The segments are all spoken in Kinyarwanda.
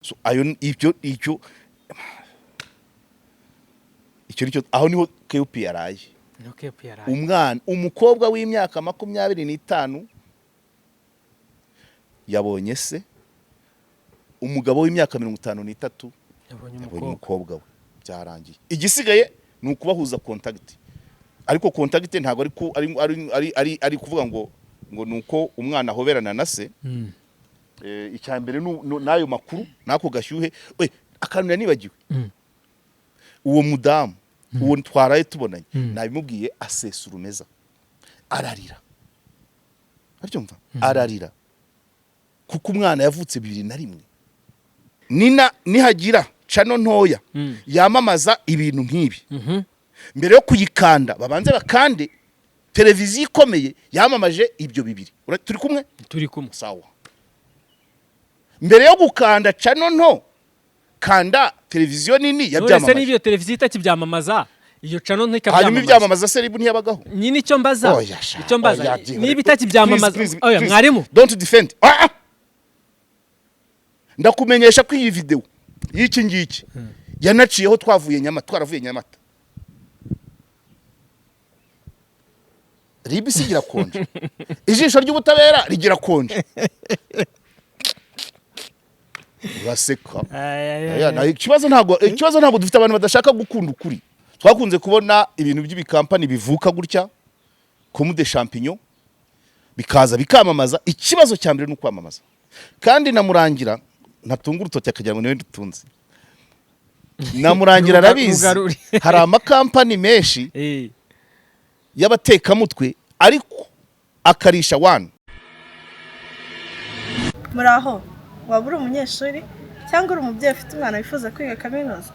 So, ayo ibyo icyo nicyo, aho niho KOP yaraye. Niho KOP yaraye. Umwana, umukobwa w'imyaka 25 yabonye se, umugabo w'imyaka 53 yabonye yabonye umukobwa. Umukobwa we. Byarangiye, igisigaye ni ukubahuza contact, ariko contact ntabwo ari ku- ari ari ari ari, ari kuvuga ngo ni uko umwana ahoberana na se. Icya mbere n'ayo makuru n'ako gashyuhe. We akantu nibagiwe, uwo mudamu, uwo twaraye tubonanye, nabimubwiye asesa urumeza, ararira, aryumva ararira, kuko umwana yavutse 2001. Nina nihagira channel ntoya yamamaza ibintu nk'ibi, mbere yo kuyikanda babanze bakande televiziyo ikomeye yamamaje ibyo bibiri. Turi kumwe? Turi kumwe. Sawa. Mbere yo gukanda channel nto, kanda televiziyo nini None se yabyamamaje. niba iyo televiziyo itakibyamamaza, iyo channel Hanyuma ntiikabyamamaza? Ibyamamaza se RIB ntiyabagaho? Nyine icyo mbaza, Oya sha, icyo mbaza, oya, byihorere. niba itakibyamamaza. Please, please, Oya, please, mwarimu. Don't defend. Ah, ah. Ndakumenyesha ko iyi video y'iki ngiki yanaciyeho twavuye Nyamata, twaravuye Nyamata. RIB isigira konje, ijisho ry'ubutabera rigira konje, uraseka. Aya, ikibazo ntabwo dufite abantu badashaka gukunda ukuri. Twakunze kubona ibintu by'ibikampani bivuka gutya comme des champignons, bikaza bikamamaza. Ikibazo cya mbere ni ukwamamaza, kandi namurangira ntatunga urutoki akagira ngo niwe dutunze. Namurangira arabizi. Rugarure. Hari amakampani menshi y'abatekamutwe, ariko akarisha wani. Muraho, waba uri umunyeshuri cyangwa uri umubyeyi ufite umwana wifuza kwiga kaminuza?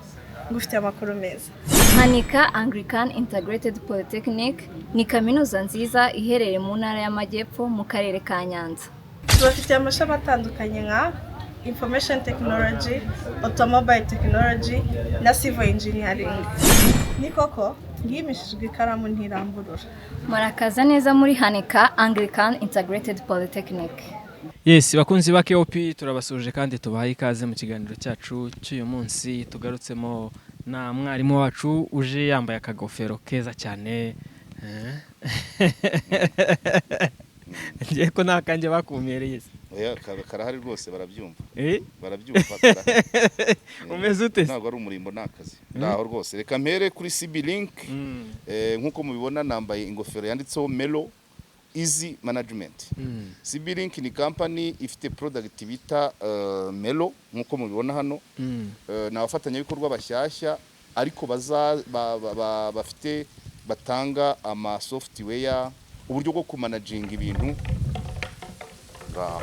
Ngufitiye amakuru meza. Hanika Anglican Integrated Polytechnic ni kaminuza nziza iherereye mu Ntara y'Amajyepfo, mu Karere ka Nyanza. Tubafitiye amashami atandukanye nka Information Technology, Automobile Technology na Civil Engineering. Ni koko ngimishijwe ikaramu ntiramburura. Murakaza neza muri Hanika Anglican Integrated Polytechnic. Yes, bakunzi ba KOP, turabasuje kandi tubahaye ikaze mu kiganiro cyacu cy'uyu munsi. Tugarutsemo na mwarimu wacu uje yambaye akagofero keza cyane. Eh? Ngiye ko nta kanjye bakumpereye se. Oya, karahari rwose, barabyumva. Eh? Barabyumva, karahari. Umeze ute se? Ntabwo ari umurimbo, ni akazi. Ndaho rwose. Reka mpere kuri CB Link. Nk'uko mubibona, nambaye ingofero yanditseho Melo Easy Management. CB Link ni company ifite product bita Melo, nk'uko mubibona hano. Ni abafatanyabikorwa bashyashya, ariko baza bafite, batanga ama software, uburyo bwo kumanaginga ibintu ngaho.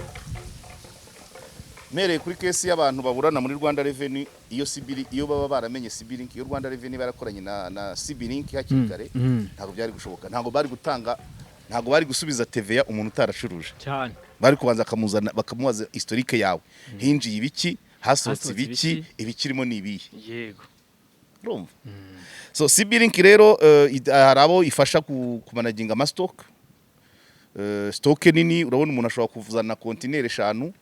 Mpereye kuri case y'abantu baburana muri Rwanda Revenue, iyo CB, iyo baba baramenye CB Link, iyo Rwanda Revenue barakoranye na CB Link hakiri kare, ntabwo byari gushoboka, ntabwo bari gutanga, ntabwo bari gusubiza TVA umuntu utaracuruje. Bari kubanza bakamuzana, bakamubaza historique yawe, hinjiye ibiki, hasohotse hasohotse ibiki, ibiki, ibikirimo ni ibihe. Urumva? So CB Link rero, hari abo ifasha kumanaginga ama stock. Stock nini, urabona umuntu ashobora kuzana kontineri eshanu,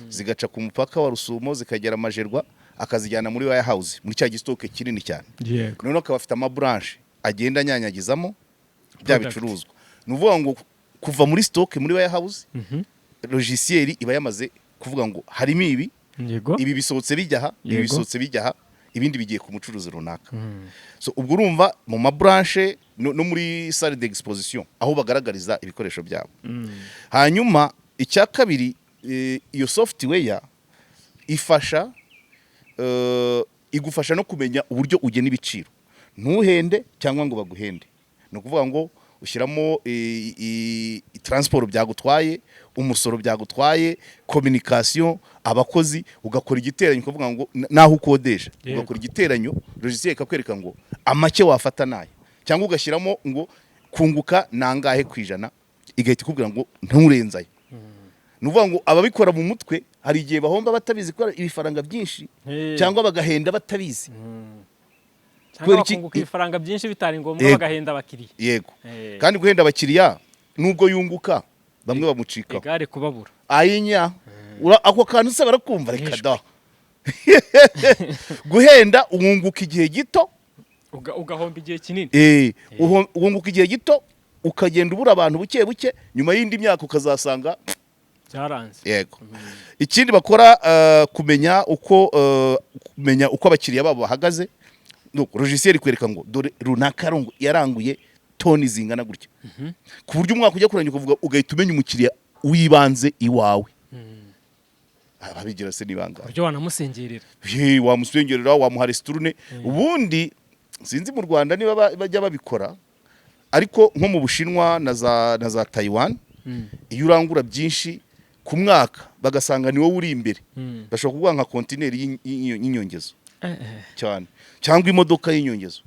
zigaca ku mupaka wa Rusumo, zikagera Majerwa, akazijyana muri warehouse, muri cya gistock kinini cyane. Noneho akaba afite ama branche agenda anyanyagizamo bya product. bicuruzwa. Ni ukuvuga ngo kuva muri stock muri warehouse, logiciel iba yamaze kuvuga ngo harimo ibi, ibi bisohotse bijya aha, ibi bisohotse bijya aha, ibindi bigiye ku mucuruzi runaka. So ubwo urumva mu ma branche no muri salle d'exposition aho bagaragariza ibikoresho byabo. Hanyuma icya kabiri, iyo software ifasha, igufasha no kumenya uburyo ugena ibiciro, ntuhende cyangwa ngo baguhende. Ni ukuvuga ngo ushyiramo transport byagutwaye, umusoro byagutwaye, communication, abakozi, ugakora igiteranyo, ukavuga ngo naho ukodesha, ugakora igiteranyo, logiciel ikakwereka ngo amake wafata nayo, cyangwa ugashyiramo ngo kunguka nangahe ku ijana, igahita ikubwira ngo nturenze ayo. Ni ukuvuga ngo ababikora mu mutwe hari igihe bahomba batabizi ko ibifaranga byinshi, cyangwa bagahenda batabizi. Cyangwa Kubera iki? bakunguka ibifaranga byinshi bitari ngombwa, bagahenda abakiriya. Yego. Kandi guhenda abakiriya, nubwo yunguka, bamwe bamucikaho. Igare kubabura. Ayinya, ako kantu se barakumva? Reka Nishwe. da. Guhenda wunguka igihe gito. Ugahomba igihe kinini. Wunguka igihe gito, ukagenda ubura abantu buke buke, nyuma y'indi myaka ukazasanga byaranze. Yego. Ikindi bakora, kumenya uko abakiriya babo bahagaze. No, logiciel ikwereka ngo dore runaka yaranguye toni zingana gutya, ku buryo umwaka ujya kurangira ukavuga, ugahita umenya umukiriya w'ibanze iwawe. Ababigira se ni bangahe? Uburyo wanamusengerera. Ye, wamusengerera, wamuha ristourne. Ubundi sinzi mu Rwanda niba bajya babikora, ariko nko mu Bushinwa na za Taiwan, iyo urangura byinshi ku mwaka bagasanga ni wowe uri imbere, bashobora kuguha nka kontineri y'inyongezo cyane, cyangwa imodoka y'inyongezo,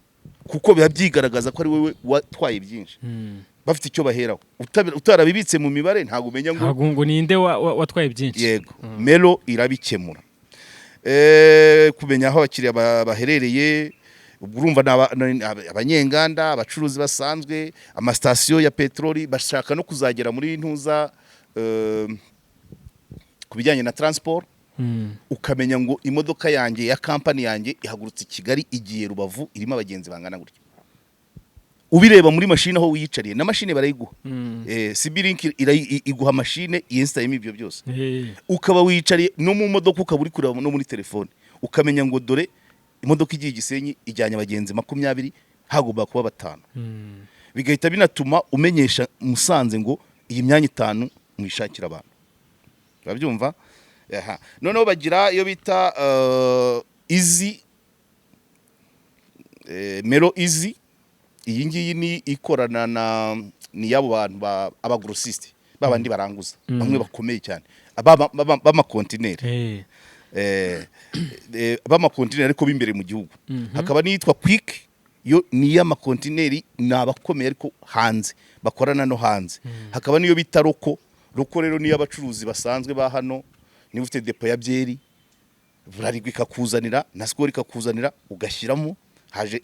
kuko biba byigaragaza ko ari wowe watwaye byinshi. Bafite icyo baheraho. Utarabibitse mu mibare ntabwo umenya ngo Ntabwo ngo ninde watwaye byinshi. Yego, Melo irabikemura. Kumenya aho abakiriya baherereye, ubwo urumva ni abanyenganda, abacuruzi basanzwe, amasitasiyo ya peteroli. Bashaka no kuzagera muri ntuza, ku bijyanye na transport, ukamenya ngo imodoka yanjye ya kampani yanjye ihagurutse i Kigali igiye Rubavu, irimo abagenzi bangana gutya, ubireba muri mashini aho wiyicariye. Na mashini barayiguha. CB Link iguha mashine yensitayemo ibyo byose, ukaba wiyicariye no mu modoka, ukaba uri kureba no muri telefone, ukamenya ngo dore imodoka igiye Gisenyi ijyanye abagenzi 20, hagomba kuba batanu. Bigahita binatuma umenyesha Musanze ngo iyi myanya itanu mwishakira abantu. Urabyumva? Aha. Noneho bagira iyo bita Easy, Melo Easy. Iyi ngiyi ni ikorana na ni y'abo bantu ba abagrossiste, babandi baranguza, bamwe bakomeye cyane, b'amakontineri, b'amakontineri ariko b'imbere mu gihugu. Hakaba n'iyitwa Quick, yo ni iy'amakontineri, ni abakomeye ariko hanze, bakorana no hanze. Hakaba n'iyo bita Local. Local rero ni iy'abacuruzi basanzwe ba hano. Niba ufite depo ya byeri, Bralirwa ikakuzanira na Skol ikakuzanira, ugashyiramo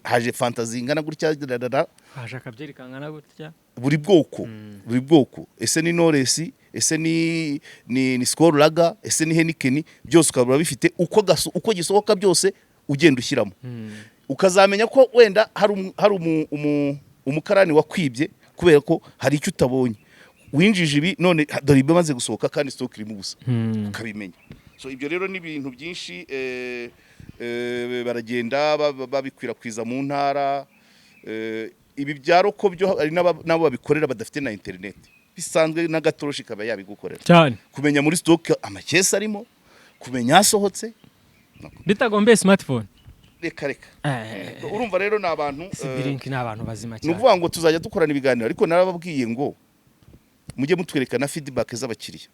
haje Fanta zingana gutya, dadada. Haje akabyeri kangana gutya. Buri bwoko, buri bwoko, ese ni Knowless, ese ni Skol Lager, ese ni Heineken, byose ukaba bifite uko gisohoka byose, ugenda ushyiramo, ukazamenya ko wenda hari umukarani wakwibye kubera ko hari icyo utabonye, winjije ibi none dore ibimaze gusohoka kandi stock irimo ubusa, ukabimenya. So ibyo rero ni ibintu byinshi, baragenda babikwirakwiza mu ntara. Ibi bya local byo hari n'abo babikorera badafite na internet bisanzwe, n'agatoroshi kaba yabigukorera, kumenya muri stock amakesi arimo, kumenya asohotse. Bitagombeye smartphone. Reka reka. Urumva rero ni abantu CB Link ni abantu bazima ni cyane. ukuvuga ngo tuzajya dukorana ibiganiro, ariko narababwiye ngo mujye mutwereka na feedback z'abakiriya.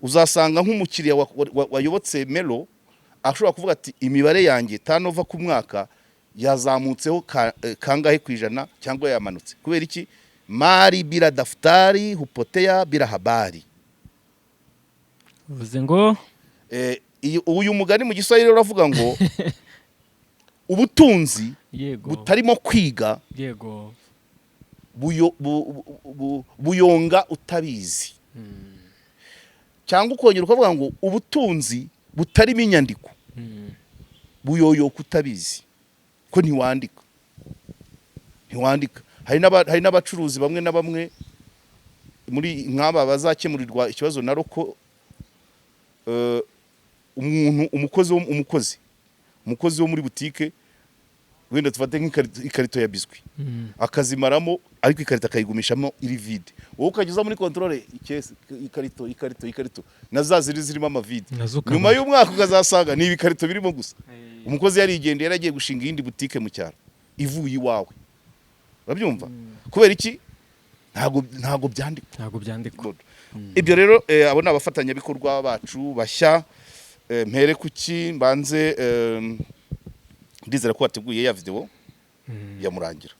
Uzasanga nk'umukiriya wayobotse Melo ashobora kuvuga ati imibare yanjye turnover ku mwaka yazamutseho kangahe ku ijana, cyangwa yamanutse. Kubera iki? Mali bila daftari hupotea bila habari. Uvuze ngo? Uyu mugani mu Giswahili uravuga ngo ubutunzi butarimo kwiga buyonga utabizi, cyangwa ukongera ukavuga ngo ubutunzi butarimo inyandiko buyoyoka utabizi, ko ntiwandika, ntiwandika. Hari n'abacuruzi bamwe na bamwe muri nk'aba bazakemurirwa ikibazo na local, umuntu umukozi wo muri butike, wenda tufate nk'ikarito, ikarito ya biscuit, akazimaramo, ariko ikarito akayigumishamo iri vide. Wowe ukajya uza muri contrôle, ikesi, ikarito, ikarito, ikarito, na za ziri zirimo amavide. Nazo ukabona. Nyuma y'umwaka ukazasanga ni ibikarito birimo gusa, umukozi yarigendeye, yaragiye gushinga iyindi butike mu cyaro ivuye iwawe. Urabyumva? Kubera iki? Ntabwo byandikwa. Ntabwo byandikwa. Good. Ibyo rero, abo ni abafatanyabikorwa bacu bashya. Mpere kuki mbanze, ndizera ko wateguye ya video ya Murangira.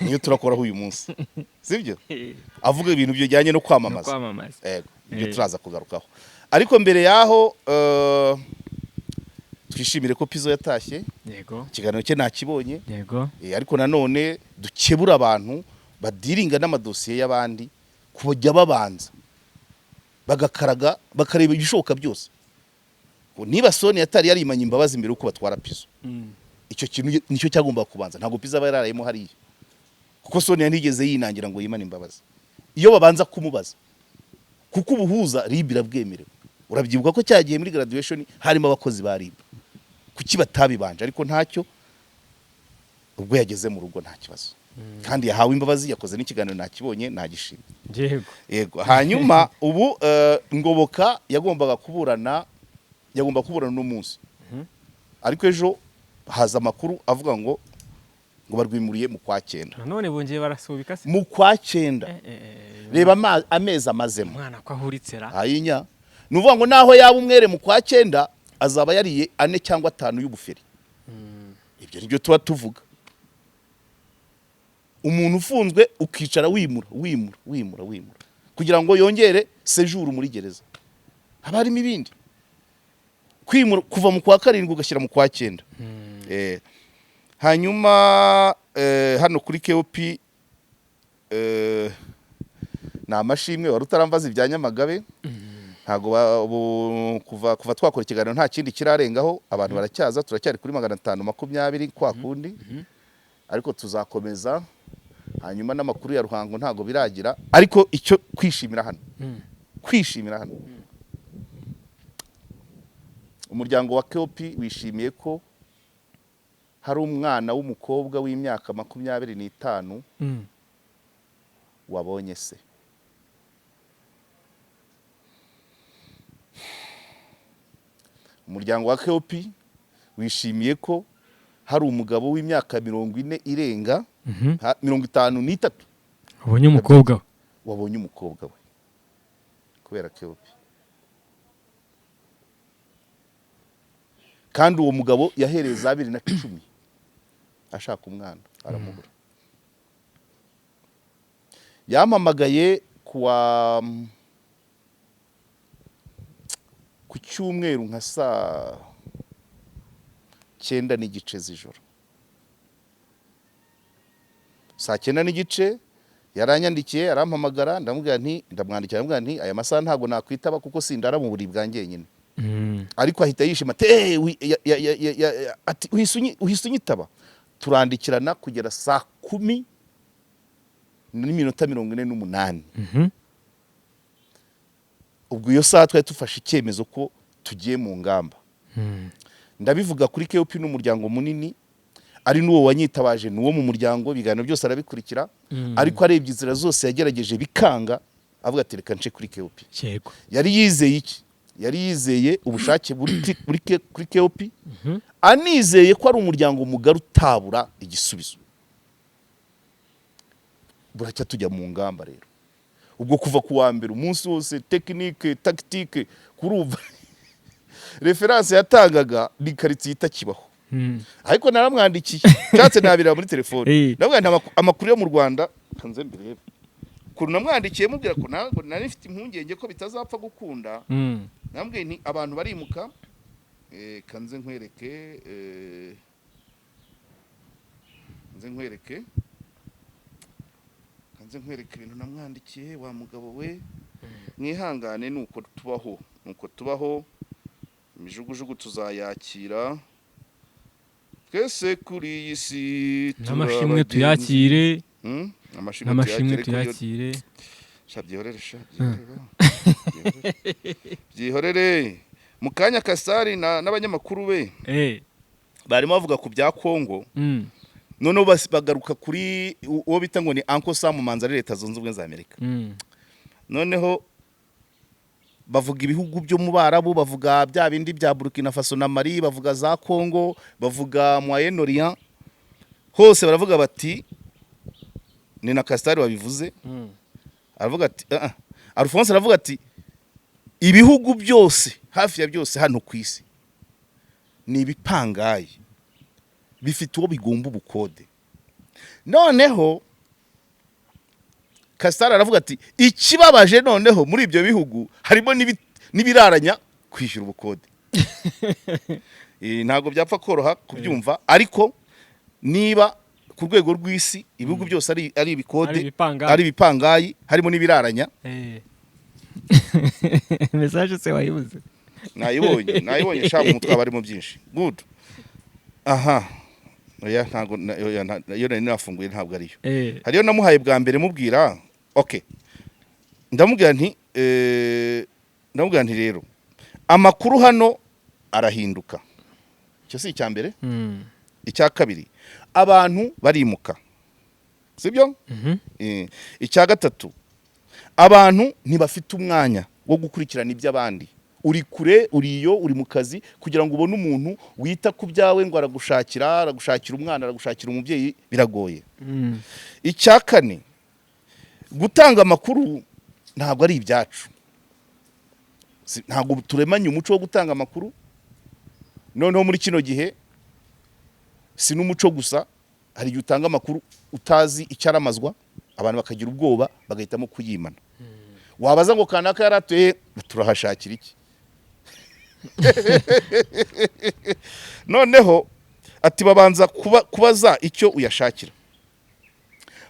Niyo turakoraho uyu munsi, sibyo? Avuga ibintu bijyanye no kwamamaza. Kwamamaza. Yego, ibyo turaza kugarukaho, ariko mbere yaho, twishimire ko Pizo yatashye. Ikiganiro cye nakibonye. Ariko nanone dukebura abantu badiringa n'amadosiye y'abandi kujya babanza bagakaraga, bakareba ibishoboka byose. Niba Sonia atari yarimanye imbabazi mbere uko batwara Pizo, icyo kintu nicyo cyagomba kubanza. Ntabwo Pizo aba yararayemo hariya, kuko Sonia ntigeze yinangira ngo yimane imbabazi. Iyo babanza kumubaza, kuko ubuhuza RIB irabwemerewe. Urabyibuka ko cyagiye muri graduation harimo abakozi ba RIB. Kuki batabibanje? Ariko ntacyo, ubwo yageze mu rugo nta kibazo, kandi yahawe imbabazi, yakoze n'ikiganiro, nakibonye, nagishimye. Yego. Hanyuma ubu Ngoboka yagombaga kuburana uno munsi, ariko ejo haza amakuru avuga ngo barwimuriye mu kwa cyenda. Nanone bongeye barasubika se? Mu kwa cyenda. Reba amezi amazemo. Umwana ko ahuritse ra? Ayinya, ni ukuvuga ngo naho yaba umwere mu kwa cyenda, azaba yariye 4 cyangwa 5 y'ubuferi. Ibyo nibyo tuba tuvuga. Umuntu ufunzwe ukicara wimura, wimura, wimura, wimura kugira ngo yongere séjour muri gereza, haba harimo ibindi. Kwimura kuva mu kwa karindwi ugashyira mu kwa cyenda. Hanyuma hano kuri KOP ni amashimwe. Wari utarambaza ibya Nyamagabe. Ntabwo kuva twakora ikiganiro nta kindi kirarengaho. Abantu baracyaza, turacyari kuri 520 kwa kundi, ariko tuzakomeza. Hanyuma n'amakuru ya Ruhango ntabwo biragira, ariko icyo kwishimira hano, kwishimira hano, umuryango wa KOP wishimiye ko hari umwana w'umukobwa w'imyaka 25 wabonye se. Umuryango wa KOP wishimiye ko hari umugabo w'imyaka 40 irenga, 53, Ubonye umukobwa we. wabonye umukobwa we kubera KOP. Kandi uwo mugabo yahereye za 2010 ashaka umwana, aramubura. Yampamagaye ku cyumweru nka saa 9:30 z'ijoro. Saa 9:30 yaranyandikiye, arampamagara. Ndamubwira nti, ndamwandikira, ndamubwira nti aya masaha ntabwo nakwitaba kuko sindara mu buriri bwa njyenyine. Ariko ahita yishima ati: "Eh, ati uhise unyitaba." Turandikirana kugera saa 10:48. Ubwo iyo saha twari dufashe icyemezo ko tugiye mu ngamba. Ndabivuga kuri KOP n'umuryango munini, ari n'uwo wanyitabaje, n'uwo mu muryango, ibiganiro byose arabikurikira. Ariko arebye inzira zose yagerageje bikanga, avuga ati reka nce kuri KOP. Yari yizeye iki? Yari yizeye ubushake buri kuri KOP, anizeye ko ari umuryango mugari utabura igisubizo. Buracya tujya mu ngamba rero. Ubwo kuva ku wa mbere, umunsi wose, technique, tactique. Kurumva référence yatangaga ni karitsiye itakibaho. Ariko naramwandikiye, nshatse nabireba muri telefone. Ndabwira nti amakuru yo mu Rwanda kanze mbirebe. Ukuntu namwandikiye mubwira ko ntabwo nari mfite impungenge ko bitazapfa gukunda. Nambwiye nti abantu barimuka. Kanze nkwereke, nze nkwereke, kanze nkwereke ibintu namwandikiye wa mugabo we. Mwihangane, nuko tubaho, nuko tubaho. Imijugujugu tuzayakira twese kuri iyi si. N'amashimwe Turi abagenzi. tuyakire. Amashimwe N'amashimwe tuyakire ko tuyakire. Sha byihorere, sha byihorere, byihorere. Mu kanya Kasari n'abanyamakuru be barimo bavuga ku bya Kongo. Noneho bagaruka kuri uwo bita ngo ni Uncle Sam Manzi ari Leta Zunze Ubumwe za Amerika. Noneho bavuga ibihugu byo mu Barabu, bavuga bya bindi bya Burkina Faso na Mali, bavuga za Kongo, bavuga Moyen Orient hose. Baravuga bati, ni na Kasitari wabivuze, aravuga ati "Ah, ah." Alphonse aravuga ati ibihugu byose, hafi ya byose hano ku isi ni ibipangayi, bifite uwo bigomba ubukode. Noneho Kasitari aravuga ati ikibabaje noneho muri ibyo bihugu harimo n'ibiraranya kwishyura ubukode. Ntabwo byapfa koroha kubyumva, ariko niba ku rwego rw'isi ibihugu byose ari ibikode, Ari ibipangayi. ari ibipangayi, harimo n'ibiraranya. Message se wayibuze? Nayibonye, nayibonye sha. Mu mutwe haba harimo byinshi. Good. Aha, oya, ntago oya, iyo nari nafunguye ntabwo ariyo. Hariyo namuhaye bwa mbere mubwira. Okay, ndamubwira nti ndamubwira nti rero amakuru hano arahinduka. Icyo si icya mbere. Icya kabiri, abantu barimuka, sibyo? Mhm. Icya gatatu, abantu ntibafite umwanya wo gukurikirana iby'abandi. Uri kure, uri iyo uri mu kazi, kugira ngo ubone umuntu wita ku byawe ngo aragushakira, aragushakira umwana, aragushakira umubyeyi, biragoye. Icya kane, gutanga amakuru ntabwo ari ibyacu. Ntabwo turemanye umuco wo gutanga amakuru. Noneho muri kino gihe si n'umuco gusa, hari igihe utanga amakuru utazi icyo aramazwa, abantu bakagira ubwoba bagahitamo kuyimana. Wabaza ngo kanaka yaratuye, turahashakira iki? Noneho ati babanza kubaza icyo uyashakira.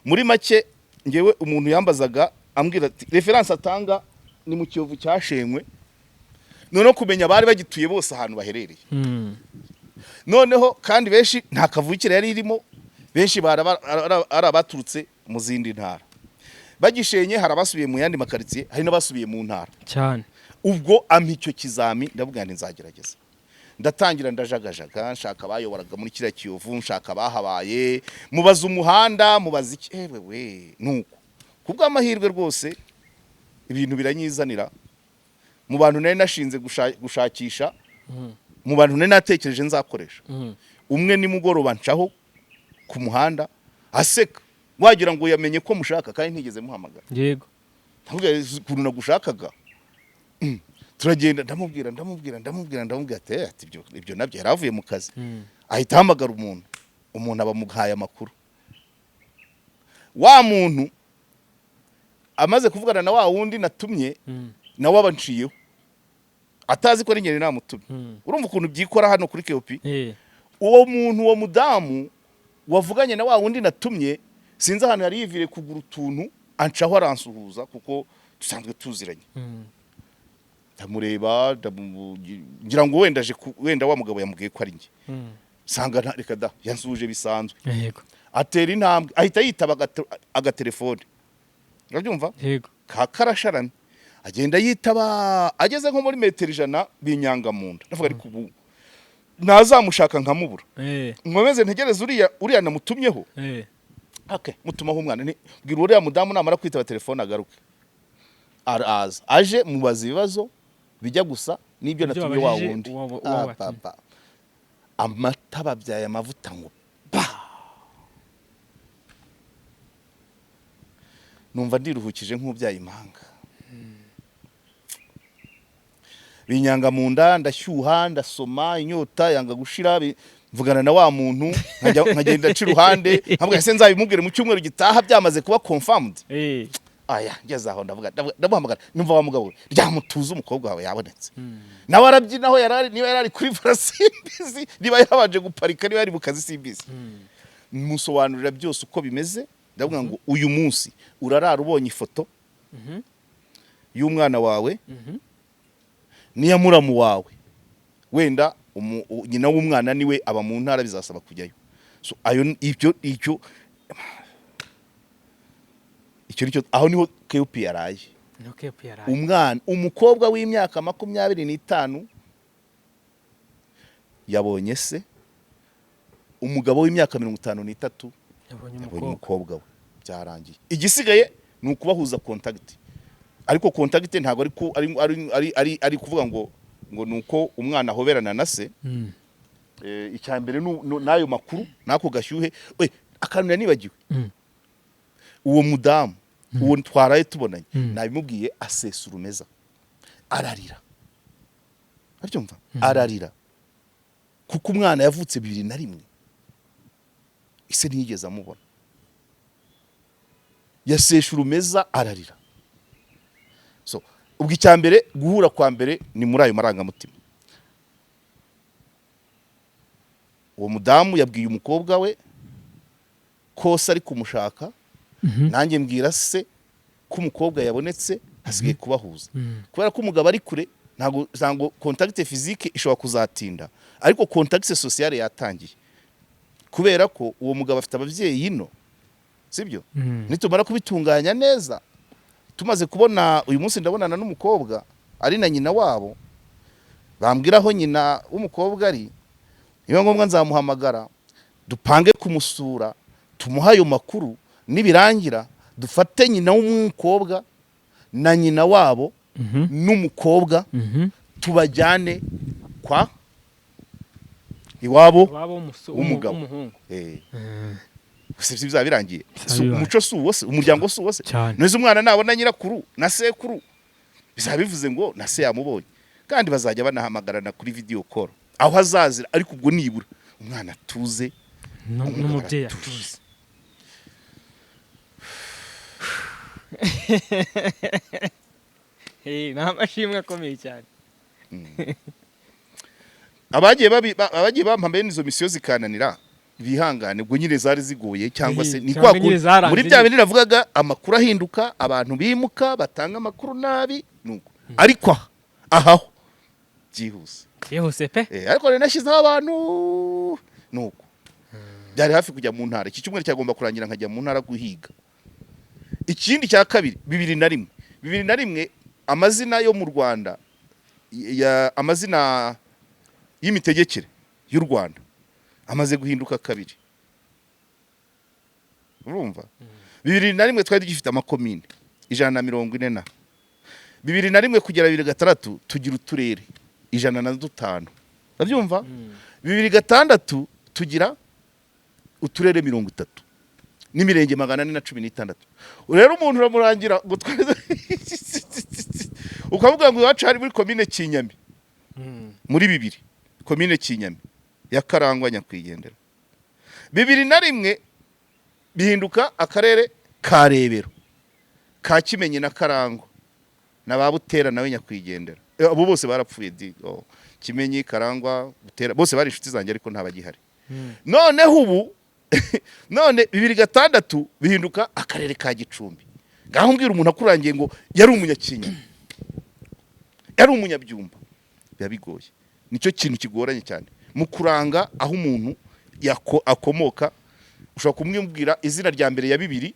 Muri make, ngewe umuntu yambazaga ambwira ati référence atanga ni mu Kiyovu cyashenywe, noneho kumenya abari bagituye bose ahantu baherereye. Noneho kandi benshi nta kavukire yari irimo, benshi ari abaturutse mu zindi ntara bagishenye. Hari abasubiye mu yandi makaritsiye, hari n'abasubiye mu ntara. Ubwo ampa icyo kizami, ndavuga nti nzagerageza. Ndatangira ndajagajaga, nshaka abayoboraga muri kiriya Kiyovu, nshaka abahabaye, mubaza umuhanda, mubaza iki, ewe we. Nuko kubw'amahirwe rwose ibintu biranyizanira. Mu bantu nari nashinze gushakisha, mu bantu nari natekereje nzakoresha, umwe nimugoroba ncaho ku muhanda aseka, wagira ngo yamenye ko mushaka kandi ntigeze muhamagara. Ndamubwira ukuntu nagushakaga. Turagenda, ndamubwira, ndamubwira, ndamubwira, ndamubwira ati "Eh," ati ibyo nabyo yari avuye mu kazi. Ahita ahamagara umuntu, umuntu aba amuhaye amakuru. Wa muntu amaze kuvugana na wa wundi natumye, nawe aba anciyeho atazi ko ari njye namutumye. Urumva ukuntu byikora hano kuri KOP. Uwo muntu, uwo mudamu wavuganye na wa wundi natumye, sinzi ahantu yari yiviriye kugura utuntu, ancaho aransuhuza kuko dusanzwe tuziranye. Ndamureba, ngira ngo wenda aje wenda wa mugabo yamubwiye ko ari njye. Sanga reka da, yansuhuje bisanzwe. Atera intambwe, ahita yitaba agatelefone, urabyumva? Yego. Ka karasharamye, agenda yitaba, ageze nko muri metero 100 binyanga mu nda. Ndavuga ariko ubu nazamushaka nkamubura, nkomeze ntegereze uriya namutumyeho. Okay, mutumaho umwana ni bwira uriya mudamu namara kwitaba telefone agaruke. Araza, aje mubaza ibibazo bijya gusa n'ibyo Ibyo natumye wa wabajije wundi. uwo Ah, watumye. papa. Amata babyaye amavuta ngo pa, numva ndiruhukije nk'ubyaye impanga. Binyanga mu nda, ndashyuha, ndasoma, inyota yanga gushira. Mvugana na wa muntu, nkagenda nca iruhande, nkavuga ese nzabimubwire mu cyumweru gitaha byamaze kuba confirmed. Aya, ngeze aho ndavuga, ndamuhamagara, numva wa mugabo we ryamutuza, umukobwa wawe yabonetse. Nawe arabyina aho yarari, niba yarari kuri volant simbizi, niba yabanje guparika, niba yari mu kazi simbizi. Musobanurira byose uko bimeze, ndavuga ngo uyu munsi urarara ubonye ifoto y'umwana wawe n'iya muramu wawe. Wenda nyina w'umwana niwe aba mu ntara, bizasaba kujyayo. So ayo ibyo icyo icyo nicyo, aho niho KOP yaraye. Ni KOP yaraye. Umwana, umukobwa w'imyaka 25 yabonye se, umugabo w'imyaka 53 yabonye yabonye umukobwa. Umukobwa we. Byarangiye. Igisigaye ni ukubahuza contact, ariko contact ntabwo ari ku- ari ari ari ari, ari kuvuga ngo ni uko umwana ahoberana na se. Icya mbere n'ayo makuru n'ako gashyuhe. We akantu nibagiwe, uwo mudamu, uwo twaraye tubonanye, nabimubwiye asesa urumeza ararira, aryumva ararira kuko umwana yavutse 2001, ise ntiyigeze amubona. Yasesha urumeza ararira. So ubwo icya mbere, guhura kwa mbere ni muri ayo marangamutima. Uwo mudamu yabwiye umukobwa we ko se ari kumushaka, nanjye mbwira se ko umukobwa yabonetse, hasigaye kubahuza. Kubera ko umugabo ari kure, Ntabwo contact physique ishobora kuzatinda, ariko contact sociale yatangiye, kubera ko uwo mugabo afite ababyeyi ino, sibyo? Nitumara kubitunganya neza, tumaze kubona uyu munsi ndabonana n'umukobwa ari na nyina wabo, bambwira aho nyina w'umukobwa ari, niba ngombwa nzamuhamagara dupange kumusura, tumuhe ayo makuru. Nibirangira dufate nyina w'umukobwa na nyina wabo n'umukobwa, tubajyane kwa iwabo Iwabo w'umugabo. w'umuhungu. Gusa ibyo bizaba birangiye. Bizaba bibaye. Umuco si uwo se? Umuryango si uwo se? Cyane. Neza, umwana nabona nyirakuru na sekuru, bizaba bivuze ngo na se yamubonye, kandi bazajya banahamagarana kuri video call aho azazira. Ariko ubwo nibura umwana atuze, umugabo N'umubyeyi aratuje. atuze. Ni amashimwe akomeye cyane. Abagiye bampa bene izo misiyo zikananira, bihangane, ubwo nyine zari zigoye cyangwa se ni Cyangwa kwa nyine kundi zaranze muri bya nyine. bindi navugaga, amakuru ahinduka, abantu bimuka, batanga amakuru nabi, nuko. Ariko aha ahaho byihuse. Byihuse pe. Ariko rero nashyizeho abantu, nuko byari hafi kujya mu ntara. Iki cyumweru cyagomba kurangira nkajya mu ntara guhiga. Ikindi cya kabiri, 2001, 2001, amazina yo mu Rwanda ya amazina y'imitegekere y'u Rwanda amaze guhinduka kabiri. Urumva, 2001 twari tugifite amakomine 140, na 2001 kugera 2006 tugira uturere 105, urabyumva? 2006 tugira uturere 30 n'imirenge 416. Rero umuntu uramurangira ngo ukavuga ngo iwacu hari muri komine Kinyami, muri bibiri komine Kinyami ya Karangwa nyakwigendera, 2001 bihinduka akarere ka Rebero ka Kimenyi na Karangwa na ba Butera nawe nyakwigendera. Abo bose barapfuye di. Oh. Kimenyi, Karangwa, Butera, bose bari inshuti zanjye, ariko ntabagihari. Noneho ubu none 2006 bihinduka akarere ka Gicumbi. Ngaho mbwira umuntu akurangiye ngo yari umunyakinya, yari umunyabyumba, biba bigoye. Nicyo kintu kigoranye cyane mu kuranga aho umuntu akomoka. Ushobora kumwibwira izina rya mbere ya bibiri,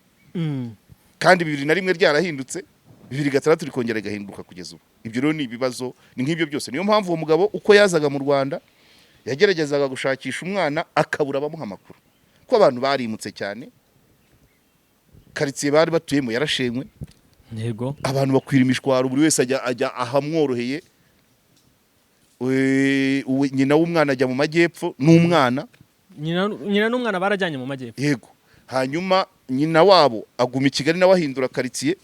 kandi 2001 ryarahindutse, 2006 rikongera rigahinduka kugeza ubu. Ibyo rero ni ibibazo, ni nk'ibyo byose. Niyo mpamvu uwo mugabo uko yazaga mu Rwanda yageragezaga gushakisha umwana akabura abamuha amakuru, ko abantu barimutse cyane, karitsiye bari batuyemo yarashenywe, abantu bakwira imishwaro, buri wese ajya ahamworoheye. Nyina w'umwana ajya mu majyepfo n'umwana. Nyina n'umwana barajyanye mu majyepfo. Yego. Hanyuma nyina wabo aguma i Kigali, nawe ahindura karitsiye.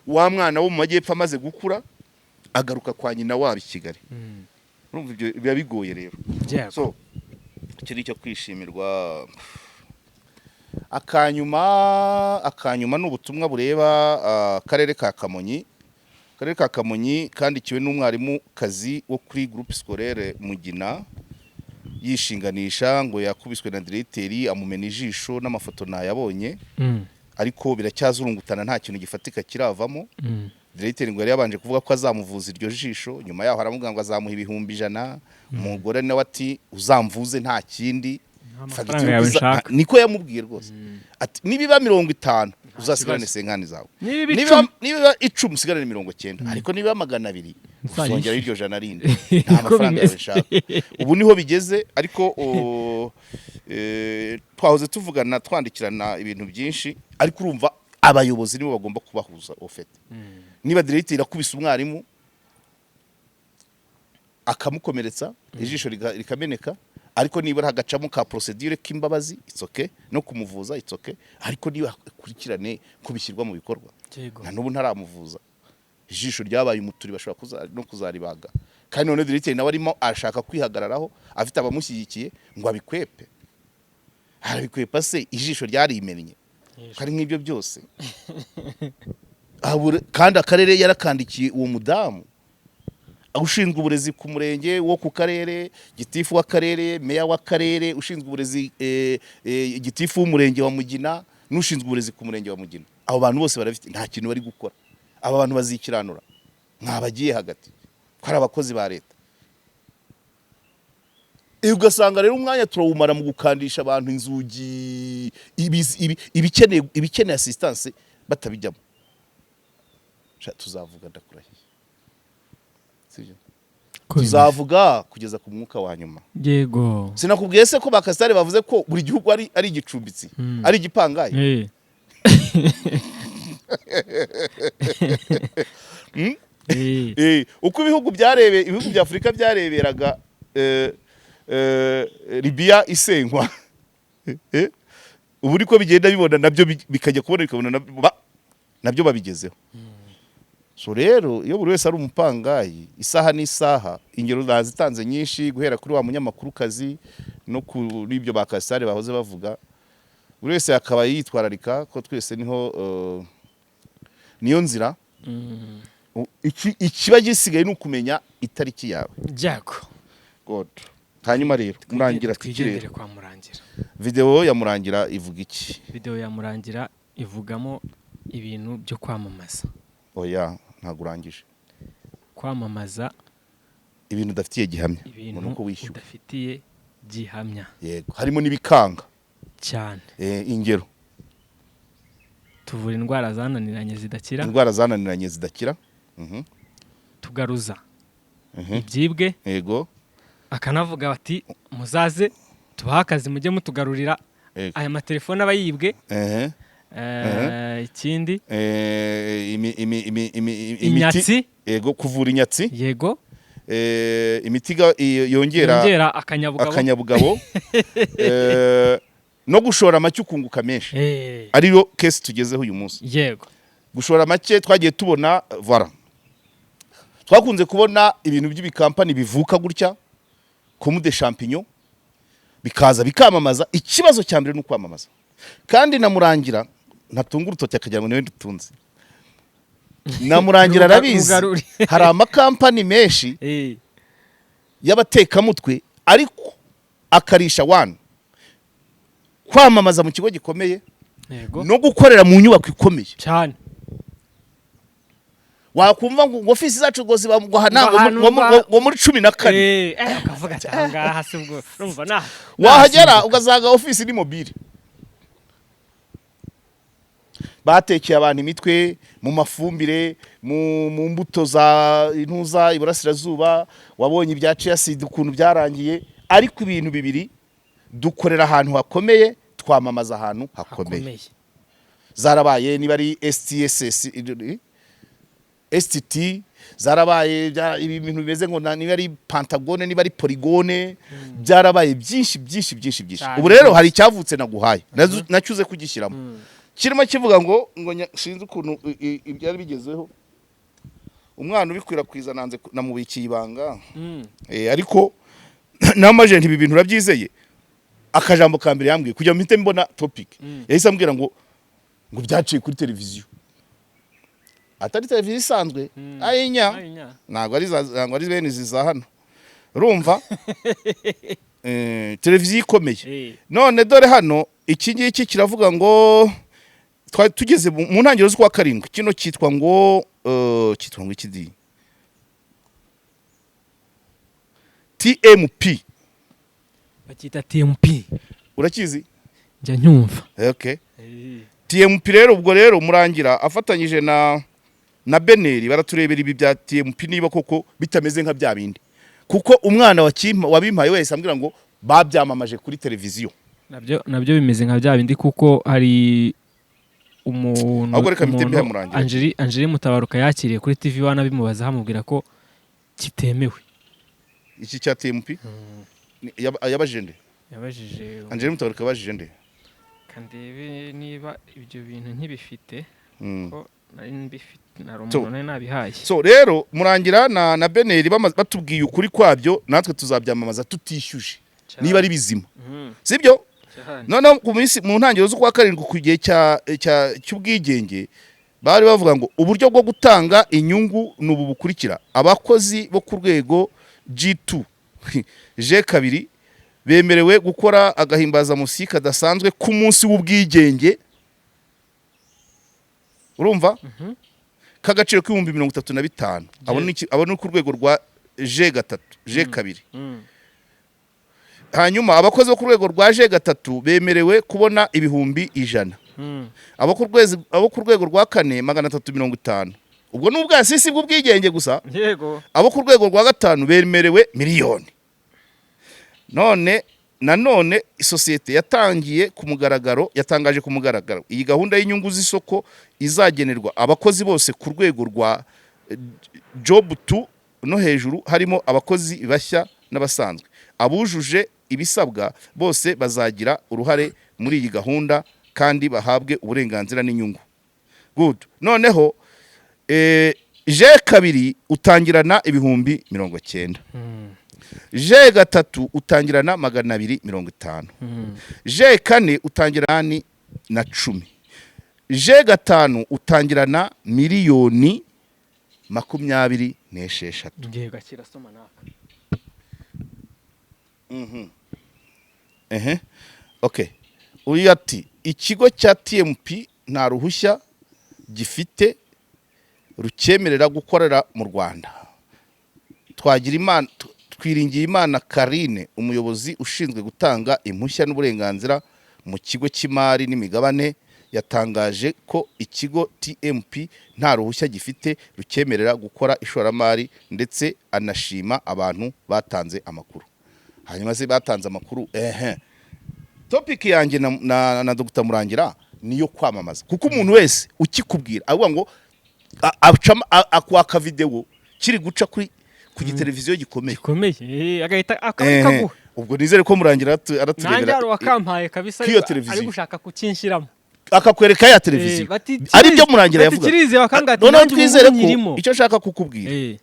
Wa mwana wo mu majyepfo amaze gukura agaruka kwa nyina wabo i Kigali. Urumva ibyo biba bigoye rero. So iki ni icyo kwishimirwa. Akanyuma ni ubutumwa bureba akarere ka Kamonyi. Akarere ka Kamonyi kandikiwe n'umwarimu kazi wo kuri groupe scolaire Mugina, yishinganisha ngo yakubiswe na diregiteri amumena ijisho, n'amafoto nayabonye, ariko biracyazurungutana, nta kintu gifatika kiravamo. Diregiteri ngo yari yabanje kuvuga ko azamuvuza iryo jisho, nyuma yaho aramubwira ngo azamuha 100,000. Umugore nawe ati: "Uzamvuze, nta kindi." Nta Fagitire mafaranga yawe nshaka. Niko yamubwiye rwose, ati: "Nibiba 50 uzasigarane kibazo. 50 zawe, Niba niba 10 niba 10 usigarane 90, ariko niba 200 Uzanyishyura. uzongeraho iryo jana rindi, nta Niko mafaranga yawe bimeze. nshaka." Ubu niho bigeze, ariko twahoze tuvugana, twandikirana ibintu byinshi, ariko urumva abayobozi nibo bagomba kubahuza ofete. Niba diregiteri akubise umwarimu akamukomeretsa ijisho rikameneka, ariko nibura hagacamo ka procedure k'imbabazi, it's okay, no kumuvuza, it's okay, ariko niba akurikirane ko bishyirwa mu bikorwa. Na n'ubu ntaramuvuza, ijisho ryabaye umuturi, bashobora no kuzaribaga. Kandi none diregiteri nawe arimo ashaka kwihagararaho, afite abamushyigikiye ngo abikwepe. Arabikwepa se ijisho ryarimennye? Kandi nk'ibyo byose kandi akarere yarakandikiye uwo mudamu ushinzwe uburezi ku murenge wo ku karere, gitifu w'akarere, meya w'akarere, ushinzwe uburezi, gitifu w'umurenge wa Mugina n'ushinzwe uburezi ku murenge wa Mugina. Abo bantu bose barabifite, nta kintu bari gukora. Aba bantu bazikiranura mwabagiye hagati. Ko ari abakozi ba leta. Ugasanga rero umwanya turawumara mu gukandisha abantu inzugi, ibikeneye assistance batabijyamo. Sha, tuzavuga, ndakurahiye, sibyo? Tuzavuga kugeza ku mwuka wa nyuma. Sinakubwiye se ko bakasitari bavuze ko buri gihugu ari igicumbitsi, ari igipangayi? Uko ibihugu bya Afurika byareberaga Libya isenywa, ubu niko bigenda bibona nabyo, bikajya kubona bikabona nabyo babigezeho. So rero iyo buri wese ari umupangayi, isaha n'isaha, ingero nazitanze nyinshi, guhera kuri wa munyamakurukazi no kuri ibyo ba Kasitari bahoze bavuga, buri wese akaba yitwararika ko twese niho niyo nzira. Ikiba gisigaye ni ukumenya itariki yawe. Jago. God. Hanyuma rero Murangira ati iki? Twigendere Rero kwa Murangira. Video ya Murangira ivuga iki? Video ya Murangira ivugamo ibintu byo kwamamaza. Oya, ntabwo urangije. Kwamamaza ibintu udafitiye gihamya, ngo ibintu nuko wishyuwe. udafitiye gihamya. Yego, harimo n'ibikanga. Cyane. Ingero? Tuvura indwara zananiranye zidakira. Indwara zananiranye zidakira. Tugaruza ibyibwe. Akanavuga bati: "Muzaze tubahe akazi, mujye mutugarurira aya matelefone aba yibwe." Ikindi? Imiti. Inyatsi. Yego, kuvura inyatsi. Imiti yongera yongera akanyabugabo. Akanyabugabo, no gushora make ukunguka menshi, ariyo case tugezeho uyu munsi. Gushora make twagiye tubona, voilà, twakunze kubona ibintu by'ibikampani bivuka gutya comme des champignons, bikaza bikamamaza. Ikibazo cya mbere ni ukwamamaza, kandi na Murangira ntatunga urutoki akagira ngo niwe dutunze. Na Murangira arabizi. Rugarure. Hari amakampani menshi y'abatekamutwe, ariko akarisha wani kwamamaza mu kigo gikomeye no gukorera mu nyubako ikomeye. Wakumva ngo ofisi zacu ngo ziba ngo aha ntabwo Ngo ahantu ngo muri 14. Ukavuga ati: "Aha ngaha si ubwo urumva na Wahagera ugasanga ofisi ni mobile, batekeye abantu imitwe mu mafumbire, mu mbuto za intuza iburasirazuba. Wabonye ibya chia seed ukuntu byarangiye. Ariko ibintu bibiri: dukorera ahantu hakomeye, twamamaza ahantu hakomeye. Hakomeye. Zarabaye, niba ari STSS, STT, zarabaye, ibi bintu bimeze ngo niba ari Pentagone, niba ari Polygone, byarabaye byinshi byinshi byinshi byinshi. Ubu rero hari icyavutse naguhaye, nacyuze kugishyiramo, kirimo kivuga ngo sinzi ukuntu ibyari bigezeho, umwana ubikwirakwiza nanze namubikiye ibanga. Ariko namaje nti: "Ibi bintu urabyizeye?" Akajambo ka mbere yambwiye, kugira ngo mpite mbona topic, yahise ambwira ngo byaciye kuri televiziyo, atari televiziyo isanzwe, ayinya. Ayinya. Ntabwo ari bene izi za hano, urumva, televiziyo ikomeye. None dore hano iki ngiki kiravuga ngo twari tugeze mu ntangiriro z'ukwa karindwi. Kino cyitwa ngo iki di? TMP. Bacyita TMP. Urakizi? Njya nyumva. Okay, TMP rero, ubwo rero Murangira afatanyije na Beneri baraturebera ibi bya TMP niba koko bitameze nka bya bindi, kuko umwana wabimpaye wese ambwira ngo babyamamaje kuri televiziyo. Nabyo bimeze nka bya bindi, kuko hari umuntu Ahubwo reka mpite umuntu mbiha Murangira. Angeli Mutabaruka yakiriye kuri TV One, abimubaza amubwira ko kitemewe. Iki cya TMP yabajije nde? Yabajije Angeli Mutabaruka yabajije nde? Kandebe niba ibyo bintu nkibifite, ko nari mbifite, nari umuntu nari nabihaye. So rero Murangira na Beneri batubwiye ukuri kwabyo, natwe tuzabyamamaza tutishyuje niba ari bizima, sibyo? Cyane. Noneho ku minsi mu ntangiriro z'ukwa karindwi, ku gihe cy'ubwigenge, bari bavuga ngo uburyo bwo gutanga inyungu ni ubu bukurikira: abakozi bo ku rwego G2, G2 bemerewe gukora agahimbazamusyi kadasanzwe ku munsi w'ubwigenge, urumva? k'agaciro k'35,000. Abo ni ku rwego rwa G gatatu, G kabiri. Hanyuma abakozi bo ku rwego rwa G gatatu bemerewe kubona 100,000. Abo ku rwego rwa kane 350. Ubwo ni ubwasisi bw'ubwigenge gusa. Abo ku rwego rwa gatanu bemerewe miliyoni. None nanone isosiyete yatangiye ku mugaragaro, yatangaje ku mugaragaro iyi gahunda y'inyungu z'isoko izagenerwa abakozi bose ku rwego rwa job 2 no hejuru, harimo abakozi bashya n'abasanzwe. Abujuje ibisabwa bose bazagira uruhare muri iyi gahunda kandi bahabwe uburenganzira n'inyungu. Good. Noneho G kabiri utangirana 90,000. G gatatu utangirana 250. G kane utangirana na 10. G gatanu utangirana miliyoni 26. Ngiye gakira, soma naka. Ehe, okay. Uyu ati: "Ikigo cya TMP nta ruhushya gifite rucyemerera gukorera mu Rwanda." Twagira Imana, Twiringiye Imana Karine, umuyobozi ushinzwe gutanga impushya n'uburenganzira mu kigo cy'imari n'imigabane, yatangaje ko ikigo TMP nta ruhushya gifite rucyemerera gukora ishoramari, ndetse anashima abantu batanze amakuru. Hanyuma se batanze amakuru? Ehe, topic yanjye na Dr Murangira niyo kwamamaza, kuko umuntu wese ukikubwira avuga ngo akwaka video kiri guca ku giteleviziyo gikomeye. Gikomeye, agahita Ehe, akabikaguha. Ubwo nizere ko Murangira Nanjye araturebera hari uwakampaye kabisa. K'iyo Ari televiziyo. gushaka kukinshyiramo. Akakwereka ya televiziyo. Bati Ari byo Murangira bati yavuga. Kirize bakambwira ati Noneho nanjye ubu twizere ko nyirimo. icyo nshaka kukubwira,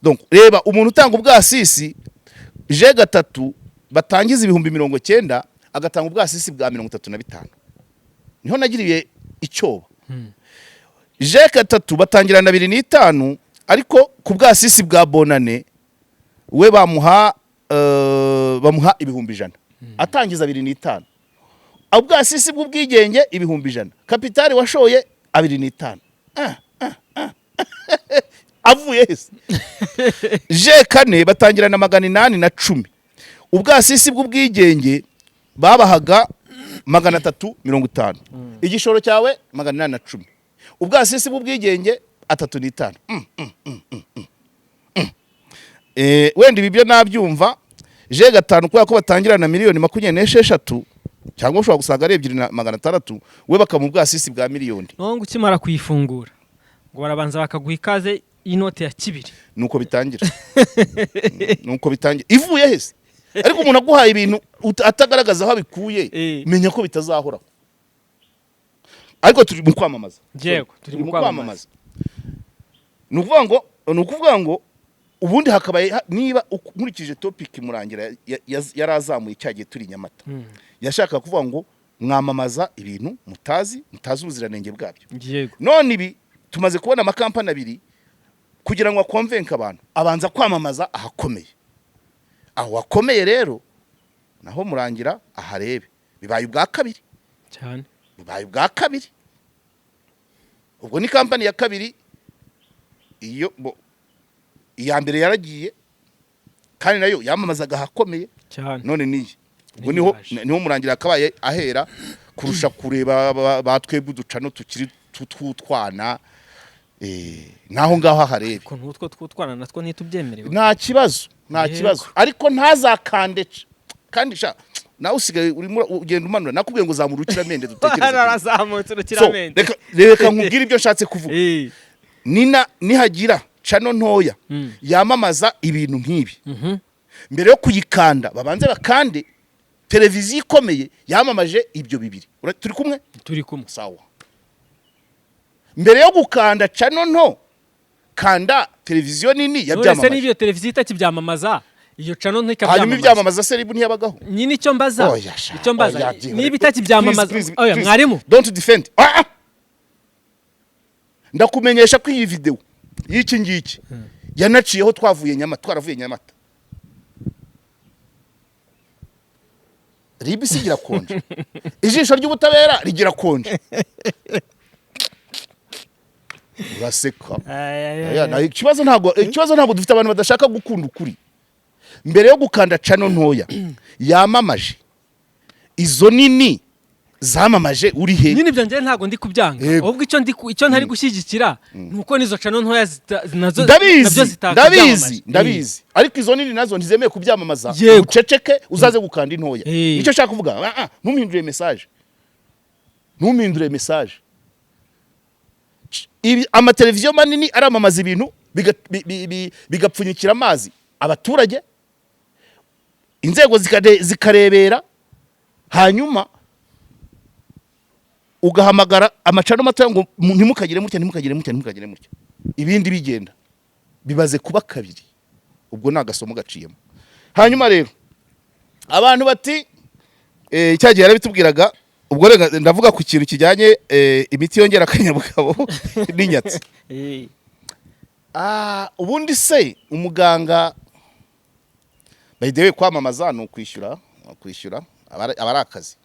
donc reba umuntu utanga ubwasisi G gatatu batangiza 90,000, agatanga ubwasisi bwa 35. Niho nagiriye icyoba. G gatatu batangira na 2.5, ariko ku bwasisi bwa bonane we bamuha 100,000, atangiza 2.5. Ubwasisi bw'ubwigenge 100,000, capital washoye 2.5. Ah, ah, ah. Avuye hese? G kane batangira na 810, ubwasisi bw'ubwigenge babahaga 350, igishoro cyawe 810, ubwasisi bw'ubwigenge 3.5. Wenda ibi byo nabyumva. G gatanu, kubera ko batangira na miliyoni 26, cyangwa ushobora gusanga ari 2.600, we bakamuha ubwasisi bwa miliyoni. Noneho ngo ukimara kuyifungura ngo barabanza bakaguha ikaze y'inote ya kibiri. Nuko bitangira, nuko bitangira. Ivuye hese? Ariko umuntu aguhaye ibintu atagaragaza aho abikuye, menya ko bitazahoraho. Ariko turi mu kwamamaza. Yego, turi mu kwamamaza. Ni ukuvuga ngo ubundi hakabaye niba nkurikije topic Murangira yari azamuye cya gihe turi i Nyamata, yashakaga kuvuga ngo mwamamaza ibintu mutazi ubuziranenge bwabyo. None ibi tumaze kubona amakampani abiri, kugira ngo akonvenke abantu abanza kwamamaza ahakomeye. Aho hakomeye rero naho Murangira aharebe, bibaye ubwa kabiri. Cyane. Bibaye ubwa kabiri. Ubwo ni kampani ya kabiri. Iyo iya mbere yaragiye kandi nayo yamamazaga ahakomeye. Cyane. None niyi ubwo niho Niyaje. niho Murangira akabaye ahera kurusha kureba ba twebwe uducano tukiri tw'utwana, naho ngaho aharebe. Ukuntu utwo tw'utwana natwo ntitubyemerewe. Nta kibazo, nta kibazo, ariko ntazakande kandi sha nawe usigaye urimo ugenda umanura. Nakubwiye ngo zamura urukiramende dutekereze kimwe. Harazamutse So, urukiramende. reka nkubwire ibyo nshatse kuvuga. Nina nihagira channel ntoya yamamaza ibintu nk'ibi, mbere yo kuyikanda babanze bakande televiziyo ikomeye yamamaje ibyo bibiri. Turi kumwe? Turi kumwe. Sawa. Mbere yo gukanda channel nto, kanda televiziyo nini None se yabyamamaje. niba iyo televiziyo itakibyamamaza, iyo channel Hanyuma ntikabyamamaza? Ibyamamaza se ribu ntiyabagaho? Nyine icyo mbaza, Oya sha, icyo mbaza, oya, byihorere. niba itakibyamamaza. Please, please, Oya, please, mwarimu. Don't defend. Ah, ah. Ndakumenyesha ko iyi video y'iki ngiki yanaciyeho twavuye Nyamata, twaravuye Nyamata. RIB isi igira konje, ijisho ry'ubutabera rigira konje. Uraseka. Ay, ay, Aya, ay. ikibazo ntabwo dufite abantu badashaka gukunda ukuri. Mbere yo gukanda channel ntoya yamamaje, izo nini zamamaje uri he? Nyine ibyo njyewe ntabwo ndi kubyanga. Ahubwo icyo ntari gushyigikira ni uko n'izo channel ntoya nazo Ndabizi. nabyo zitakabyamamaje. Ndabizi, ndabizi, ariko izo nini nazo ntizemewe kubyamamaza. Uceceke uzaze gukanda intoya. Nicyo nshaka kuvuga. Ntumpindure message, ntumpindure message. Ibi amateleviziyo manini aramamaza ibintu bigapfunyikira amazi abaturage, inzego zikarebera, hanyuma ugahamagara amachannel matoya ngo ntimukagire mutya, ntimukagire mutya, ntimukagire mutya, ibindi bigenda bibaze kuba kabiri. Ubwo ni agasomo gaciyemo. Hanyuma rero abantu bati cya gihe yarabitubwiraga. Ubwo reka ndavuga ku kintu kijyanye imiti yongera akanyabugabo n'inyatsi. Ubundi se umuganga, by the way, kwamamaza ni ukwishyura, ni ukwishyura, aba ari akazi,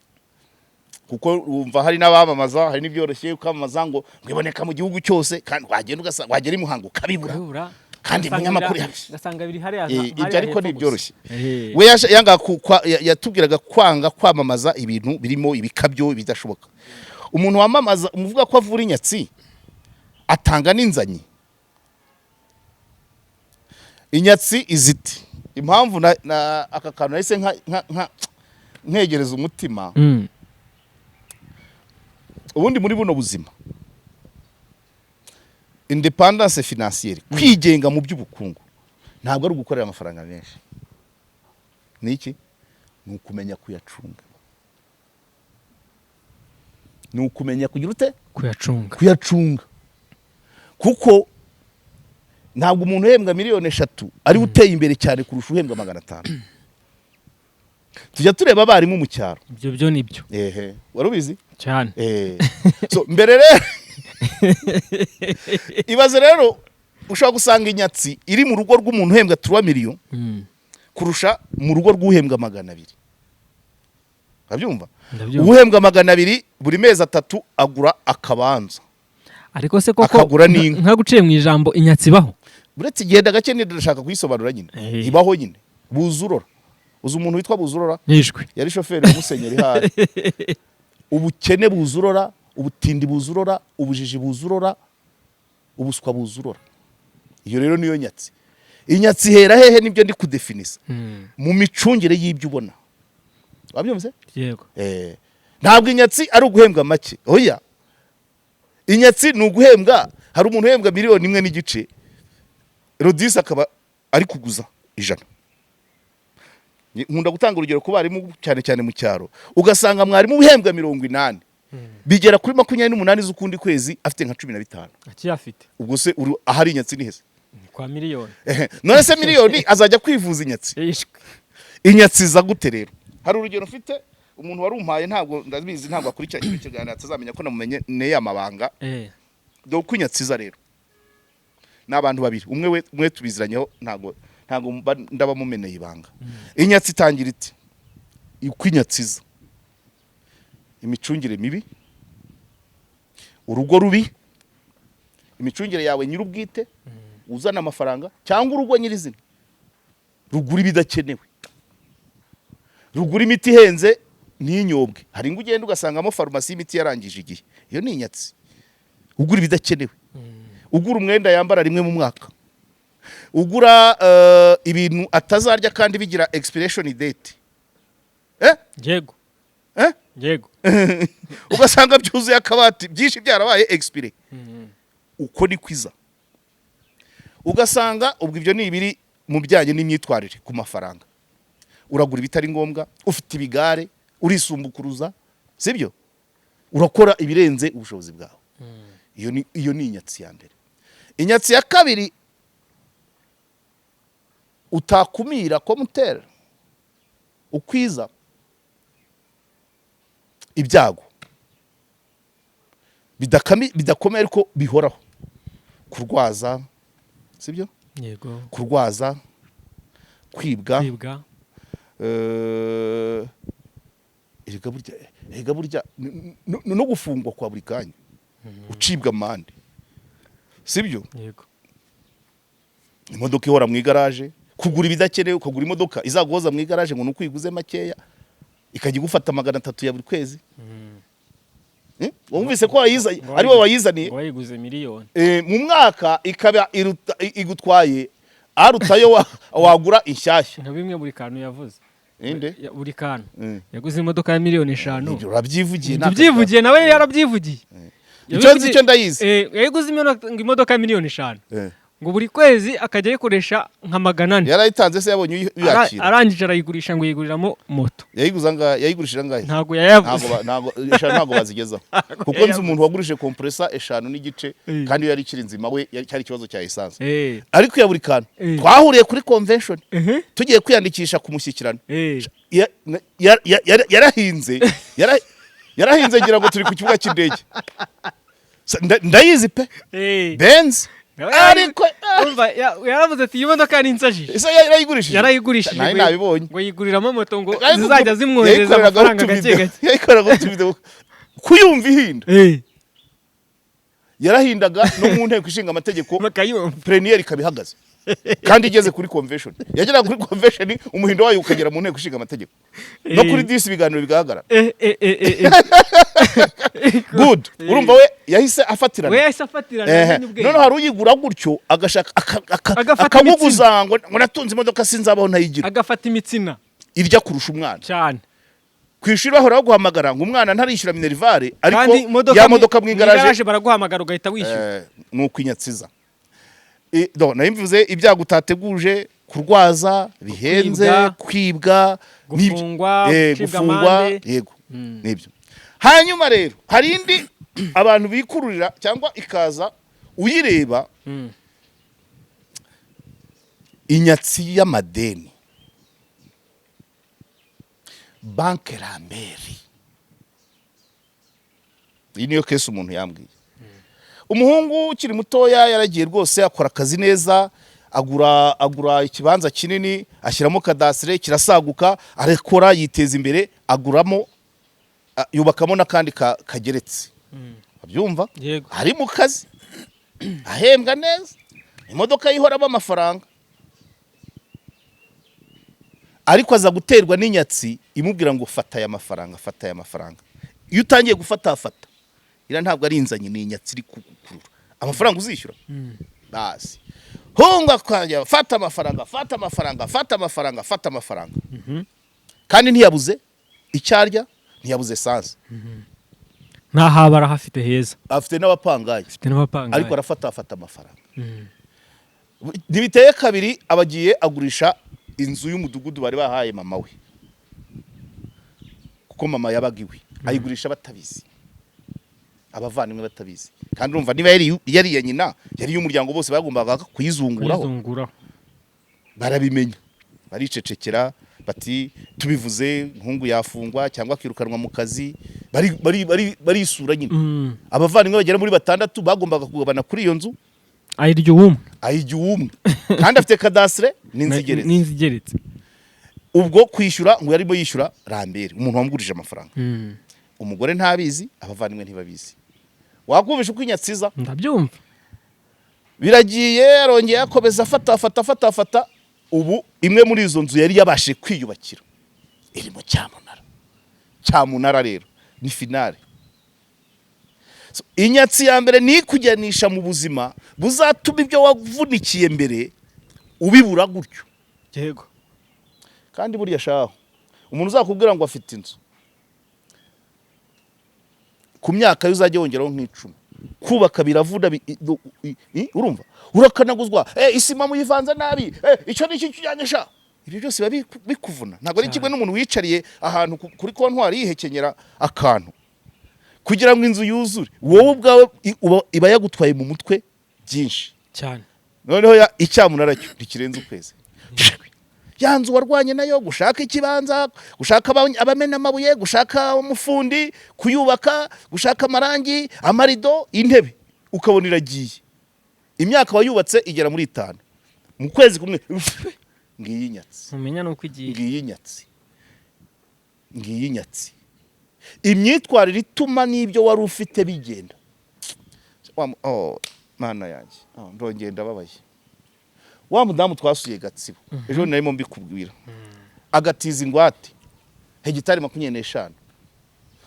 kuko wumva hari n'abamamaza, hari n'ibyoroshye kwamamaza ngo iboneka mu gihugu cyose, kandi wagenda ugasanga wagera i Muhanga ukabibura. Ukabibura. Kandi Ugasanga umunyamakuru ugasanga biri hariya Ibyo hariya ariko hepfo ni gusa. ibyoroshye. We yanga yatubwiraga kwanga kwamamaza ibintu birimo ibikabyo bidashoboka. Umuntu wamamaza umuvuga ko avura inyatsi atanga n'inzanyi. Inyatsi iziti impamvu na aka kantu nahise nkegereza umutima. Ubundi muri buno buzima, indépendance financière, kwigenga mu by'ubukungu, ntabwo ari ugukorera amafaranga menshi. Ni iki? Ni ukumenya kuyacunga. Ni ukumenya kugira ute? Kuyacunga. Kuyacunga, kuko ntabwo umuntu uhembwa miliyoni 3 ari we uteye imbere cyane kurusha uhembwa 500. Tujya tureba abarimu mu cyaro. Ibyo byo ni byo. Ehe, wari ubizi? Cyane. So mbere rero, ibaze rero, ushobora gusanga inyatsi iri mu rugo rw'umuntu uhembwa 3 millions kurusha mu rugo rw'uhembwa 200. Urabyumva? Ndabyumva. Uhembwa 200 buri mezi 3 agura akabanza, Ariko se koko akagura n'inka. Nka guciye mu ijambo, inyatsi ibaho? Uretse igenda gake, ndashaka kuyisobanura nyine. Ibaho nyine. Buzurora, uzi umuntu witwa Buzurora? Yishwe. Yari shoferi wa Musenyeri. Hari ubukene buzurora, ubutindi buzurora, ubujiji buzurora, ubuswa buzurora. Iyo rero niyo nyatsi. Inyatsi ihera hehe? Nibyo ndi kudefinisa. Mu micungire y'ibyo ubona. Wabyumvise? Yego. Ntabwo inyatsi ari uguhembwa make, oya. Inyatsi ni uguhembwa, hari umuntu uhembwa 1.5 miliyoni, rodisi akaba ari kuguza 100. Nkunda gutanga urugero ku barimu, cyane cyane mu cyaro, ugasanga mwarimu uhembwa 80, bigera kuri 28 z'ukundi kwezi afite nka 15. Akiyafite. Ubwo se ahari inyatsi ni heza? Ni kwa miliyoni. Ehe, none se miliyoni azajya kwivuza inyatsi? Yishwe. Inyatsi iza gute rero? Hari urugero mfite, umuntu wari umpaye, ntabwo ndabizi, ntabwo akurikiranye kino kiganiro, atazamenya ko namumenye neye amabanga. Dore uko inyatsi iza rero. Ni abantu babiri, umwe we, umwe tubiziranyeho, ntabwo ndaba mumeneye ibanga. Inyatsi itangira iti? Uko inyatsi iza: imicungire mibi, urugo rubi, imicungire yawe nyir'ubwite uzana amafaranga, cyangwa urugo nyirizina rugura ibidakenewe, rugura imiti ihenze ntinyobwe. Hari ingo ugenda ugasangamo farumasi y'imiti yarangije igihe. Iyo ni inyatsi. Ugura ibidakenewe, ugura umwenda yambara rimwe mu mwaka, ugura ibintu atazarya kandi bigira expiration date. Yego. Eh? Yego. Ugasanga byuzuye akabati, byinshi byarabaye expiré. Uko ni kwiza. Ugasanga ubwo ibyo ni ibiri mu bijyanye n'imyitwarire ku mafaranga. Uragura ibitari ngombwa, ufite ibigare, urisumbukuruza, sibyo? Urakora ibirenze ubushobozi bwawe. Iyo ni inyatsi ya mbere. Inyatsi ya kabiri utakumira ko mutera ukwiza, ibyago bidakomeye ariko bihoraho, kurwaza, sibyo? Yego. Kurwaza, kwibwa, Kwibwa. Erega burya no gufungwa kwa buri kanya, ucibwa amande. Sibyo? Yego. Imodoka ihora mu igaraje, kugura ibidakenewe, ukagura imodoka izaguhoza mu igaraje ngo ni uko uyiguze makeya, ikajya igufata 300 ya buri kwezi. Eh? Wumvise ko wayizanye, ari wowe wayizaniye. Ngo wayiguze miliyoni. Mu mwaka ikaba igutwaye arutayo wagura inshyashya. Nka bimwe buri kantu yavuze. Inde? Buri kantu yaguze imodoka ya miliyoni 5. Ibyo urabyivugiye. Ibyo byivugiye, nawe yarabyivugiye. Icyo nzi cyo ndayizi. Yayiguze ngo imodoka ya miliyoni 5, ngo buri kwezi akajya ayikoresha nka 400. Yarayitanze se yabonye uyakira? Arangije arayigurisha, ngo yiguriramo moto. Yayiguze angahe? Yayigurishije angahe? Ntabwo yayavuze. Ntabwo 5 ntabwo bazigezaho, kuko nzi umuntu wagurishije compressor 5.5 kandi iyo yari ikiri nzima we cyari ikibazo cya essence. Ariko iya buri kantu twahuriye kuri convention, tugiye kwiyandikisha ku mushyikirano. Yarahinze ngira ngo turi ku kibuga cy'indege. Ndayizi pe. Benz. Ariko Urumva, yaravuze ati: "Iyi modoka ni insajije." Ese yarayigurishije? Yarayigurishije. Nari nabibonye. Ngo yiguriramo moto, ngo Ariko zizajya zimwohereza yayikoreragaho amafaranga gake utuvideo. gake. Yayikoreragaho utuvideo kuyumva ihinda. Yarahindaga no mu nteko ishinga amategeko, Bakayumva. plénière ikaba ihagaze kandi igeze kuri convention. Yageraga kuri convention, umuhindo wayo ukagera mu nteko ishinga amategeko no kuri disi, ibiganiro bigahagarara. Good. Urumva we yahise afatirana. We yahise afatirana, amenye ubwenge. Noneho hari uyigura gutyo agashaka Agafata akamuguza ngo natunze imodoka, sinzabaho ntayigira. Agafata imitsina. Irya kurusha umwana. Cyane. Ku ishuri bahora baguhamagara ngo umwana ntarishyura minerval, ariko Kandi imodoka ya modoka mu igaraje baraguhamagara ugahita wishyura. Ni ukwinyatsiza. Nari mvuze ibyago utateguje: kurwaza bihenze, Kwibwa. kwibwa, Gufungwa, gucibwa gufungwa, amande. Yego, nibyo. Hanyuma rero hari indi abantu bikururira cyangwa ikaza uyireba, inyatsi y'amadeni, banque Lambert. Iyi niyo case umuntu yambwiye. Umuhungu ukiri mutoya yaragiye rwose akora akazi neza, agura ikibanza kinini, ashyiramo cadastre, kirasaguka, arakora yiteza imbere, aguramo yubakamo n'akandi kageretse. Abyumva? Yego. Ari mu kazi, ahembwa neza, imodoka yihoramo amafaranga, ariko aza guterwa n'inyatsi imubwira ngo: "Fata aya mafaranga, fata aya mafaranga." Iyo utangiye gufata fata, iriya ntabwo ari inzanyi, ni inyatsi iri kugukurura amafaranga uzishyura. Basi hunga kwanjye, fata amafaranga, fata amafaranga, fata amafaranga, fata amafaranga. Kandi ntiyabuze icyo arya, ntiyabuze essence. N'ahaba arahafite heza. Afite n'abapangayi. Afite n'abapangayi. Ariko arafata afata amafaranga. Ntibiteye kabiri abagiye agurisha inzu y'umudugudu bari bahaye mama we, kuko mama yabaga iwe, ayigurisha batabizi, abavandimwe batabizi. Kandi urumva niba yari iya nyina, yari iy'umuryango, bose bagombaga kuyizunguraho. Kuyizunguraho. Barabimenya, baricecekera, bati: "Tubivuze nkungu yafungwa cyangwa akirukanwa mu kazi." Barisura nyine. Abavandimwe bagera muri batandatu bagombaga kugabana kuri iyo nzu. Ayirya uwumwe. Ayijya uwumwe, kandi afite cadastre n'inzu igeretse. N'inzu igeretse. Ubwo kwishyura ngo yarimo yishyura Lambert, umuntu wamugurije amafaranga. Umugore ntabizi, abavandimwe ntibabizi. Wakumvisha uko inyatsiza? Ndabyumva. Biragiye, arongeye akomeza afata afata afata afata. Ubu imwe muri izo nzu yari yabashije kwiyubakira iri mu cyamunara. Cyamunara rero ni finale. So, inyatsi ya mbere ni ikujyanisha mu buzima buzatuma ibyo wavunikiye mbere ubibura gutyo. Kandi buriya shaho umuntu uzakubwira ngo afite inzu, ku myaka ye uzajya wongeraho nk'icumi. Kubaka biravuna, urumva urakanaguzwa, isima muyivanze nabi, icyo ni iki kijyanye sha, ibyo byose biba bikuvuna. Ntabwo ari kimwe n'umuntu wiyicariye ahantu kuri kontwari yihekenyera akantu. Kugira ngo inzu yuzure, wowe ubwawe iba yagutwaye mu mutwe byinshi. Cyane. Noneho icyamunara cyo ntikirenze ukwezi. Ya nzu warwanye nayo, gushaka ikibanza, gushaka abamena amabuye, gushaka umufundi kuyubaka, gushaka amarangi, amarido, intebe, ukabona iragiye. Imyaka wayubatse igera muri 5, mu kwezi kumwe ngiyi inyatsi. Ntumenya nuko igiye. Ngiyi inyatsi, ngiyi inyatsi, imyitwarire ituma n'ibyo wari ufite bigenda. Oh. Mana yanjye. Ah, ndongeye ndababaye. Wa mudamu twasuye Gatsibo ejo, narimo mbikubwira, agatiza ingwate hegitari 25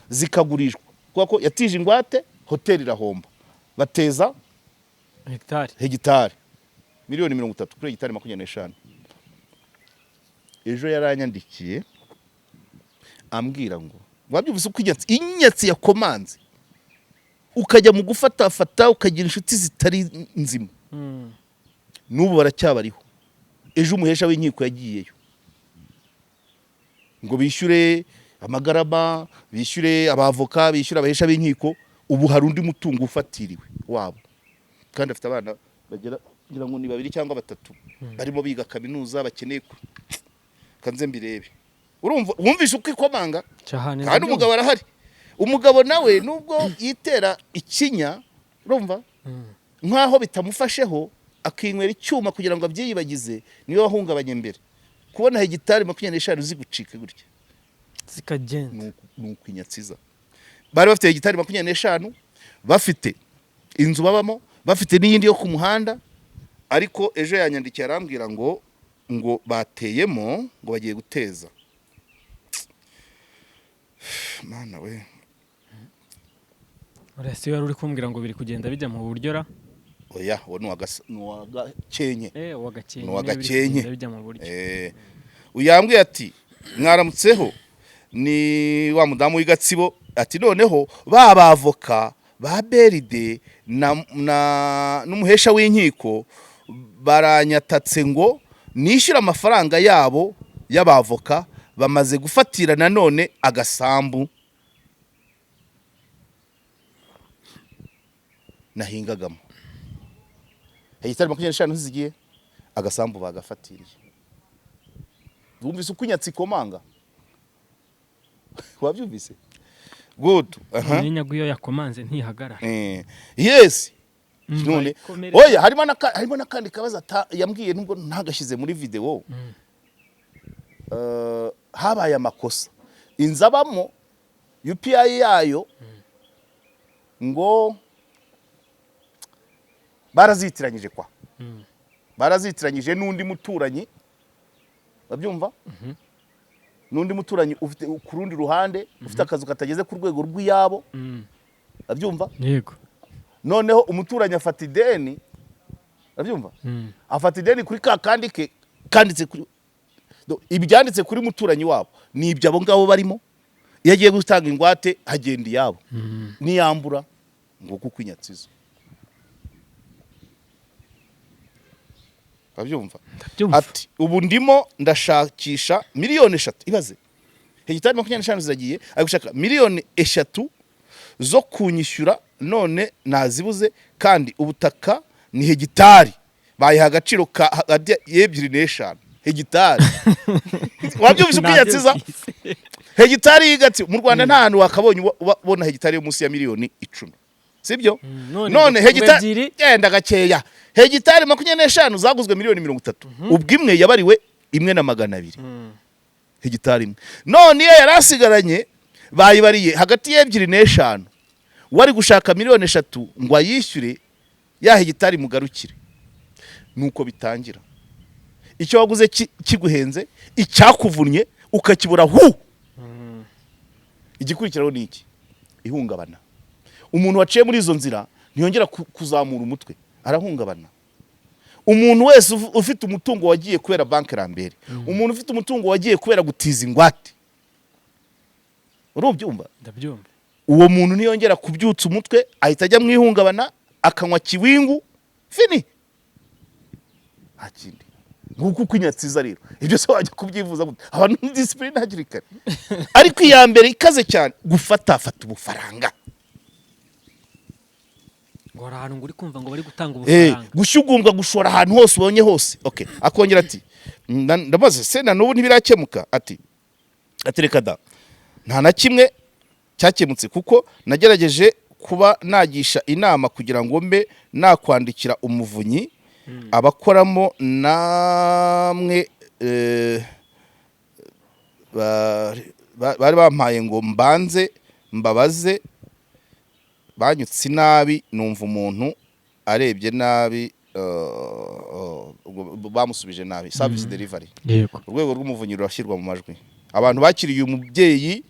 zikagurishwa, kubera ko yatije ingwate hoteli irahomba, bateza Hegitari. Hegitari miliyoni 30 kuri hegitari 25. Ejo yaranyandikiye ambwira ngo wabyumvise uko inyatsi yakomanze, ukajya mu gufatafata, ukagira inshuti zitari nzima. N'ubu baracyabariho. Ejo umuhesha w'inkiko yagiyeyo ngo bishyure amagarama, bishyure abavoka, bishyure abahesha b'inkiko. Ubu hari undi mutungo ufatiriwe wabo, kandi afite abana bagera, ngira ngo ni babiri cyangwa batatu, barimo biga kaminuza, bakeneye ku kanze mbirebe. Urumva, wumvishe uko ikomanga? Cyane. Kandi umugabo arahari. Umugabo nawe nubwo yitera ikinya, urumva, nk'aho bitamufasheho, akinywera icyuma kugira ngo abyiyibagize, niwe wahungabanye mbere. Kubona hegitari 25 zigucika gutya, zikagenda, ni ukwinyatsiza. Bari bafite hegitari 25, bafite inzu babamo, bafite n'iyindi yo ku muhanda. Ariko ejo yanyandikiye arambwira ngo bateyemo, ngo bagiye guteza. Mana we! Uriya si wari uri kumbwira ngo biri kugenda bijya mu buryo ra? Oya, uwo ni uwa Gakenke. Eh, uwa Gakenke. Ni uwa Niwe biri Gakenke. kugenda bijya mu buryo. Eh, uyambwiye ati mwaramutseho, ni wa mudamu w'i Gatsibo. Ati noneho ba bavoka ba Beride na n'umuhesha w'inkiko baranyatatse ngo nishyure amafaranga yabo y'abavoka, bamaze gufatira nanone agasambu nahingagamo. Hegitari 25 zigiye, agasambu bagafatiriye. Wumvise uko inyatsi ikomanga? Wabyumvise? Good, aha. N'inyagu iyo yakomanze ntihagarara. Eh, yes. None Ikomere. oya, harimo n'akandi kabazo yambwiye, nubwo ntagashyize muri video. Habaye amakosa, inzu abamo UPI yayo ngo barazitiranyije kwa barazitiranyije n'undi muturanyi, babyumva, n'undi muturanyi ufite ku rundi ruhande, ufite akazu katageze ku rwego rw'iyabo. Babyumva? Yego. Noneho umuturanyi afata ideni, urabyumva? Afata ideni kuri ka kandi ke kanditse kuri ibyanditse kuri muturanyi wabo, ni ibyo abo ngabo barimo. Iyo agiye gutanga ingwate hagenda iyabo, niyambura ngo kuko inyatsizo, urabyumva? Ndabyumva. Ati ubu ndimo ndashakisha miliyoni 3. Ibaze, hegitari 25 ziragiye, ari gushaka miliyoni 3 zo kunyishyura, none nazibuze, kandi ubutaka ni hegitari bayiha agaciro ka hagati y'ebyiri n'eshanu hegitari. Wabyumvise uko inyatsiza? Nabyumvise. Hegitari y'Igatsi mu Rwanda, nta hantu wakabonye ubona hegitari yo munsi ya miliyoni 10, sibyo? None none ngo hegitari ebyiri. Genda gakeya. Hegitari 25 zaguzwe miliyoni 30, ubwo imwe yabariwe 1 na 200. Hegitari imwe, none iyo yari asigaranye bayibariye hagati y'ebyiri n'eshanu. Wari gushaka miliyoni 3 ngo ayishyure ya hegitari mugarukire. Nuko bitangira, icyo waguze kiguhenze, icyakuvunnye ukakibura hu. Igikurikiraho ni iki? Ihungabana. Umuntu waciye muri izo nzira ntiyongera kuzamura umutwe, arahungabana. Umuntu wese ufite umutungo wagiye kubera Banque Lambert, umuntu ufite umutungo wagiye kubera gutiza ingwate, urubyumva? Ndabyumva. Uwo muntu ntiyongera kubyutsa umutwe, ahita ajya mu ihungabana, akanywa kiwingu, fini, nta kindi. Nguko uko inyatsiza rero. Ibyo se wajya kubyivuza gute? Abantu ni discipline hakiri kare. Ariko iya mbere ikaze cyane, gufatafata ubufaranga. Ngo hari ahantu ngo uri kumva ngo bari gutanga ubufaranga. Gushyugumbwa, gushora ahantu hose ubonye hose. Okay, akongera ati ndabaze se na n'ubu ntibirakemuka? Ati reka da, nta na kimwe cyakemutse, kuko nagerageje kuba nagisha inama kugira ngo mbe nakwandikira umuvunyi abakoramo namwe, bari bampaye ngo mbanze mbabaze, banyutse inabi, numva umuntu Arebye nabi, ubwo bamusubije nabi, service delivery. Urwego rw'Umuvunyi rurashyirwa mu majwi. Abantu bakiriye uyu mubyeyi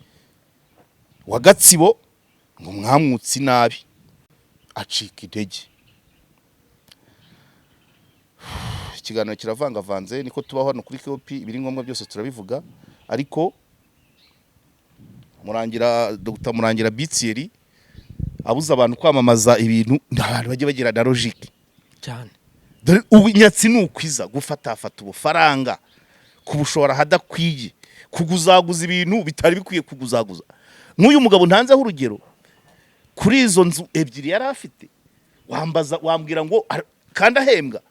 wa Gatsibo ngo mwamwutse nabi, acika intege. Ikiganiro kiravangavanze, niko tubaho hano kuri KOP, ibiri ngombwa byose turabivuga. Ariko Murangira, Dr Murangira Bitsiyeri, abuza abantu kwamamaza ibintu, abantu bajye bagira na logique. Cyane. Dore ubu inyatsi ni ukwiza gufatafata ubufaranga, kubushora ahadakwiye, kuguzaguza ibintu bitari bikwiye kuguzaguza. Nk'uyu mugabo ntanzeho urugero, kuri izo nzu ebyiri yari afite, wambaza wambwira ngo kandi ahembwa.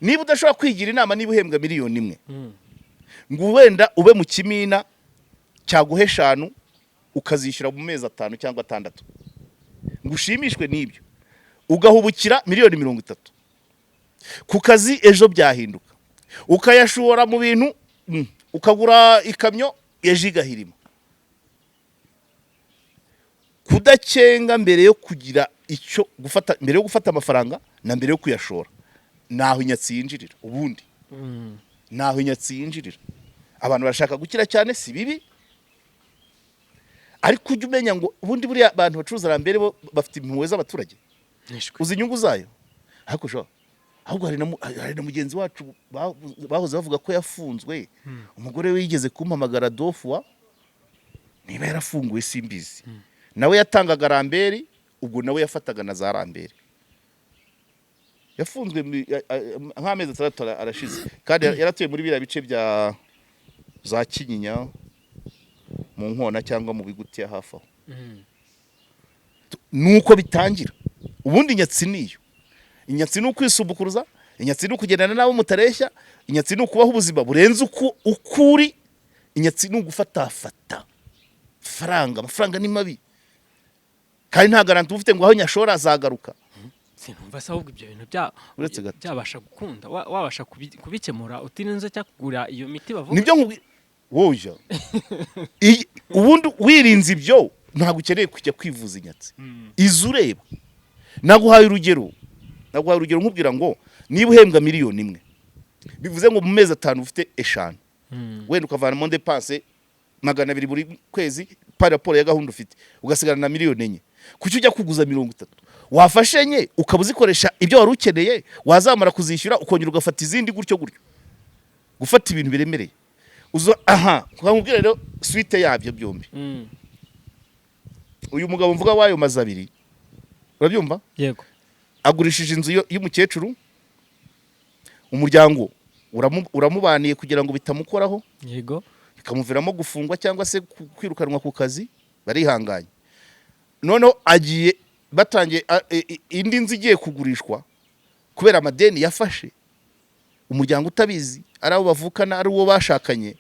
Niba udashobora kwigira inama, niba uhembwa 1 miliyoni, ngo wenda ube mu kimina cyaguha 5 ukazishyura mu mezi 5 cyangwa 6, ngo ushimishwe n'ibyo, ugahubukira miliyoni 30 ku kazi, ejo byahinduka ukayashora mu bintu, ukagura ikamyo, ejo igahirima. Kudakenga mbere yo kugira icyo gufata, mbere yo gufata amafaranga na mbere yo kuyashora, naho inyatsi yinjirira ubundi. Naho inyatsi yinjirira. Abantu barashaka gukira cyane, si bibi, ariko ujya umenya ngo ubundi buriya abantu bacuruza rambere bo bafite impuhwe z'abaturage? Nishwe. Uzi inyungu zayo? Ariko sha, ahubwo hari na mugenzi wacu bahoze bavuga ko yafunzwe, umugore we yigeze kumpamagara dofwa, niba yarafunguwe simbizi. Nawe yatangaga ramberi, ubwo nawe yafataga na za ramberi. Yafunzwe nk'amezi 6 arashize, kandi yaratuye muri biriya bice bya za Kinyinya, mu Nkona cyangwa mu Bigutiya hafi aho. Nuko bitangira. Ubundi inyatsi niyo inyatsi ni ukwisumbukuruza, inyatsi ni ukugendana n'abo mutareshya, inyatsi ni ukubaho ubuzima burenze uko ukuri, inyatsi ni ugufatafata faranga. Amafaranga ni mabi, kandi nta garantie uba ufite ngo aho nyashora azagaruka. Sinumva se ahubwo ibyo bintu Uretse gato. byabasha gukunda, wabasha kubikemura utirinze cyangwa kugura iyo miti bavuga? Nibyo nkubwi woja. Ubundi wirinze ibyo, ntabwo ukeneye kujya kwivuza inyatsi. Izo ureba, naguhaye urugero nkubwira ngo niba uhembwa 1 miliyoni, bivuze ngo mu mezi 5 ufite 5, wenda ukavanamo dépenses 200 buri kwezi par rapport ya gahunda ufite, ugasigara na miliyoni 4. Kuki ujya kuguza 30? Wafashe 4 ukaba uzikoresha ibyo wari ukeneye, wazamara kuzishyura ukongera ugafata izindi, gutyo gutyo. Gufata ibintu biremereye uzo aha nkubwira rero suite yabyo byombi. Uyu mugabo mvuga wayo mazu abiri, urabyumva? Yego. Agurishije inzu y'umukecuru, umuryango uramubaniye kugira ngo bitamukoraho, bikamuviramo gufungwa cyangwa se kwirukanwa ku kazi. Barihanganye. Noneho agiye batangiye indi nzu igiye kugurishwa kubera amadeni yafashe, umuryango utabizi, ari abo bavukana, ari uwo bashakanye.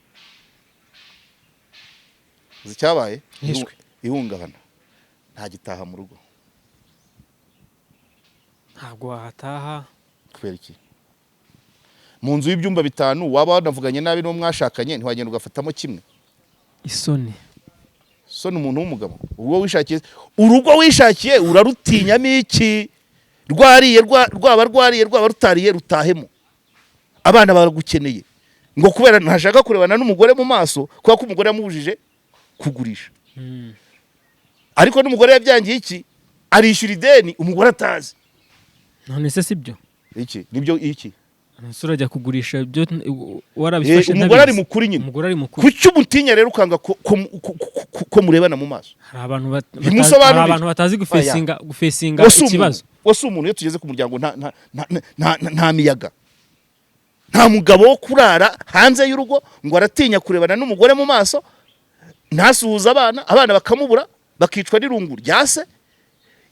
Uzi icyabaye? Yishwe. Ihungabana, nta gitaha mu rugo. Ntabwo wahataha. Kubera iki? Mu nzu y'ibyumba 5, waba wanavuganye nabi n'uwo mwashakanye, ntiwagenda ugafatamo kimwe? Isoni. So ni umuntu w'umugabo, urugo wishakiye, urugo wishakiye urarutinyamo iki? Rwariye, rwaba rwariye, rwaba rutariye, rutahemo. Abana baragukeneye. Ngo kubera ntashaka kurebana n'umugore mu maso, kubera ko umugore yamubujije kugurisha. Ariko n'umugore yabyangiye iki? Arishyura ideni umugore atazi. None se sibyo? Iki nibyo iki? Ese urajya kugurisha ibyo warabifashe Umugore ari ntabizi? mukuru nyine. Umugore ari mukuru. Kuki umutinya rero, ukanga ko murebana mu maso? Hari abantu Bimusobanurire. hari abantu batazi gufesinga Wose umuntu ikibazo. Wose umuntu, iyo tugeze ku muryango, nta miyaga, nta mugabo wo kurara hanze y'urugo ngo aratinya kurebana n'umugore mu maso, ntasuhuze abana, abana bakamubura, bakicwa n'irungu rya se,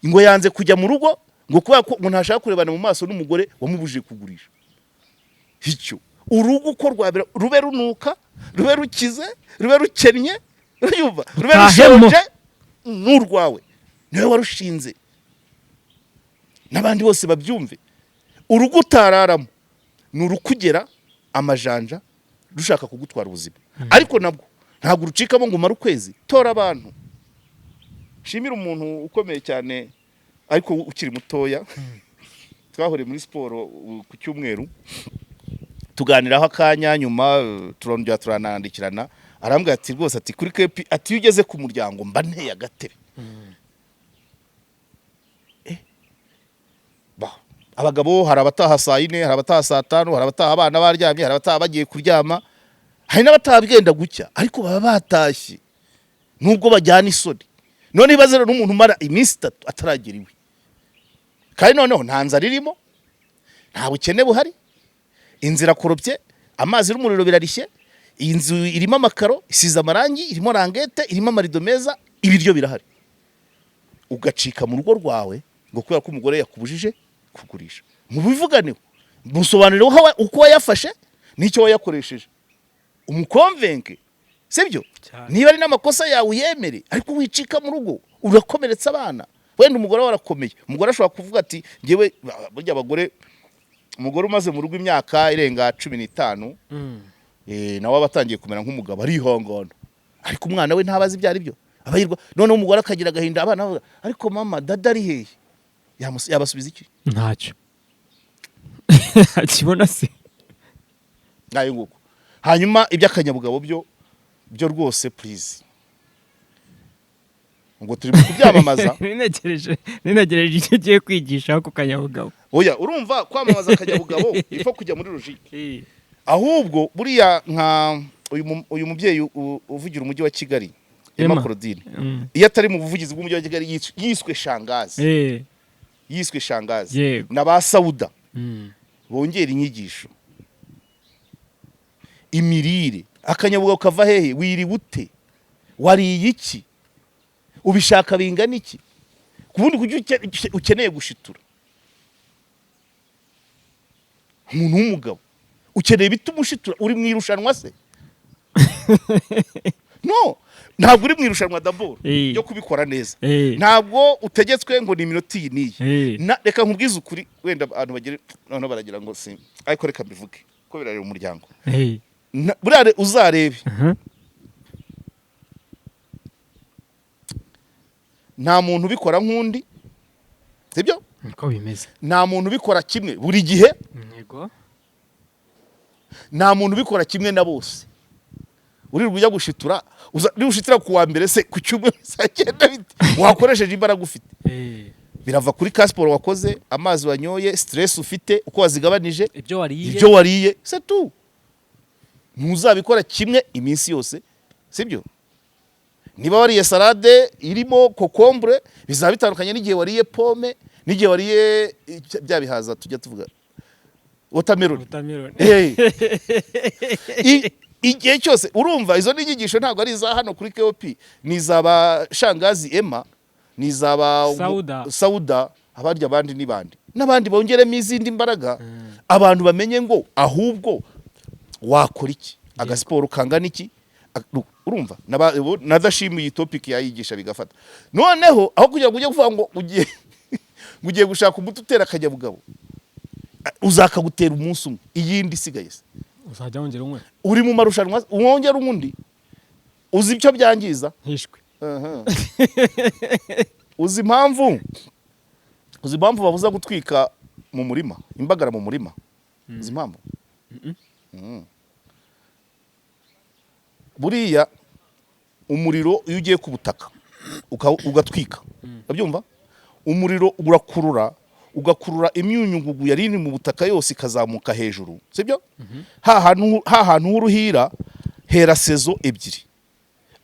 ngo yanze kujya mu rugo ngo kubera ko ngo ntashaka kurebana mu maso n'umugore wamubujije kugurisha. Icyo urugo uko rwabera, rube runuka, rube rukize, rube rukennye, urumva, rube Utahemo. rushonje, n'urwawe niwe warushinze, n'abandi bose babyumve. Urugo utararamo ni urukugera amajanja rushaka kugutwara ubuzima, ariko nabwo ntabwo urucikamo ngo umare ukwezi. Tora abantu. Shimira umuntu ukomeye cyane ariko ukiri mutoya. Twahuriye muri siporo ku cyumweru, tuganiraho akanya, nyuma turongera turanandikirana. Arambwira ati rwose, ati kuri kepi, ati iyo ugeze ku muryango mba nteye agatebe. Bah, abagabo hari abataha saa 4, hari abataha saa 5, hari abataha abana baryamye, hari abataha bagiye kuryama, hari n'abataha bwenda gucya, ariko baba batashye nubwo bajyana isoni. None ibaze rero n'umuntu umara iminsi 3 ataragera iwe, kandi noneho nta nzara irimo, nta bukene buhari, inzira irakoropye, amazi n'umuriro birarishye, iyi nzu irimo amakaro, isize amarangi, irimo languettes, irimo amarido meza, ibiryo birahari, ugacika mu rugo rwawe ngo kubera ko umugore yakubujije kugurisha. Mubivuganeho, musobanurire uko wayafashe n'icyo wayakoresheje, umuconvainque, sibyo? Cyane. Niba ari n'amakosa yawe uyemere, ariko wicika mu rugo, urakomeretsa abana. Wenda umugore we arakomeye, umugore ashobora kuvuga ati ngewe, burya abagore, umugore umaze mu rugo imyaka irenga 15, nawe aba atangiye kumera nk'umugabo, arihangana, ariko umwana we ntabazi ibyo ari byo, aba yirwa. Noneho umugore akagira agahinda, abana bavuga ariko mama, dada ari hehe? Yabasubiza iki? Ntacyo akibona se. Ngayo nguko. Hanyuma iby'akanyabugabo byo rwose, please, ngo turi mu kubyamamaza. Ninagereje icyo ugiye kwigisha ku kanyabugabo. Oya, urumva kwamamaza akanyabugabo ifo kujya muri logique. Ahubwo buriya nka uyu mubyeyi uvugira umujyi wa Kigali, Emma Emma. Claudine, iyo atari mu buvugizi bw'umujyi wa Kigali yiswe shangazi, yiswe shangazi na ba Sauda, bongera inyigisho, imirire. Akanyabugabo kava hehe? Wiriwe ute? Wariye iki? Ubishaka bingana iki? Ku bundi kuki ukeneye gushitura? Umuntu w'umugabo ukeneye ibituma ushitura? Uri mu irushanwa se? No, ntabwo uri mu irushanwa d'abord ryo kubikora neza. Ntabwo utegetswe ngo ni iminota iyi n'iyi. Reka nkubwize ukuri, wenda abantu bagere noneho baragira ngo si, ariko reka mbivuge ko birareba umuryango. Buriya uzarebe, nta muntu ubikora nk'undi, sibyo? Niko bimeze. Nta muntu ubikora kimwe buri gihe. Nta muntu ubikora kimwe na bose. Uririrwa ujya gushitura, niba ushitira ku wa mbere se, ku cyumweru bizagenda bite? Wakoresheje imbaraga ufite. Birava kuri ka siporo wakoze, amazi wanyoye, stress ufite, uko wazigabanije, ibyo wariye, ibyo wariye, c'est tout. Ntuzabikora kimwe iminsi yose, sibyo? Niba wariye salade irimo concombre, bizaba bitandukanye n'igihe wariye pomme, n'igihe wariye bya bihaza tujya tuvuga, watermelon. Watermelon. Hey. Igihe cyose urumva izo ni inyigisho, ntabwo ari iza hano kuri KOP, ni izaba shangazi Emma, ni izaba Sauda. Sauda, abarya abandi n'ibandi n'abandi, bongeremo izindi mbaraga, abantu bamenye ngo ahubwo wakora iki, agasiporo kangana iki. Urumva nadashimiye iyi topic yayigisha bigafata. Noneho aho kugira ngo ujye kuvuga ngo ugiye gushaka umuti utera akanyabugabo, uzakagutera umunsi umwe, iyindi isigaye se? Uzajya wongera unywe. Uri mu marushanwa wongera uwundi? Uzi icyo byangiza? Hishwe. Aha. Uzi impamvu babuza gutwika mu murima, imbagara mu murima? Uzi impamvu? Buriya umuriro iyo ugiye ku butaka ugatwika, urabyumva, umuriro urakurura, ugakurura imyunyungugu yari iri mu butaka yose ikazamuka hejuru, sibyo? Ha hantu h'uruhira hera saison ebyiri,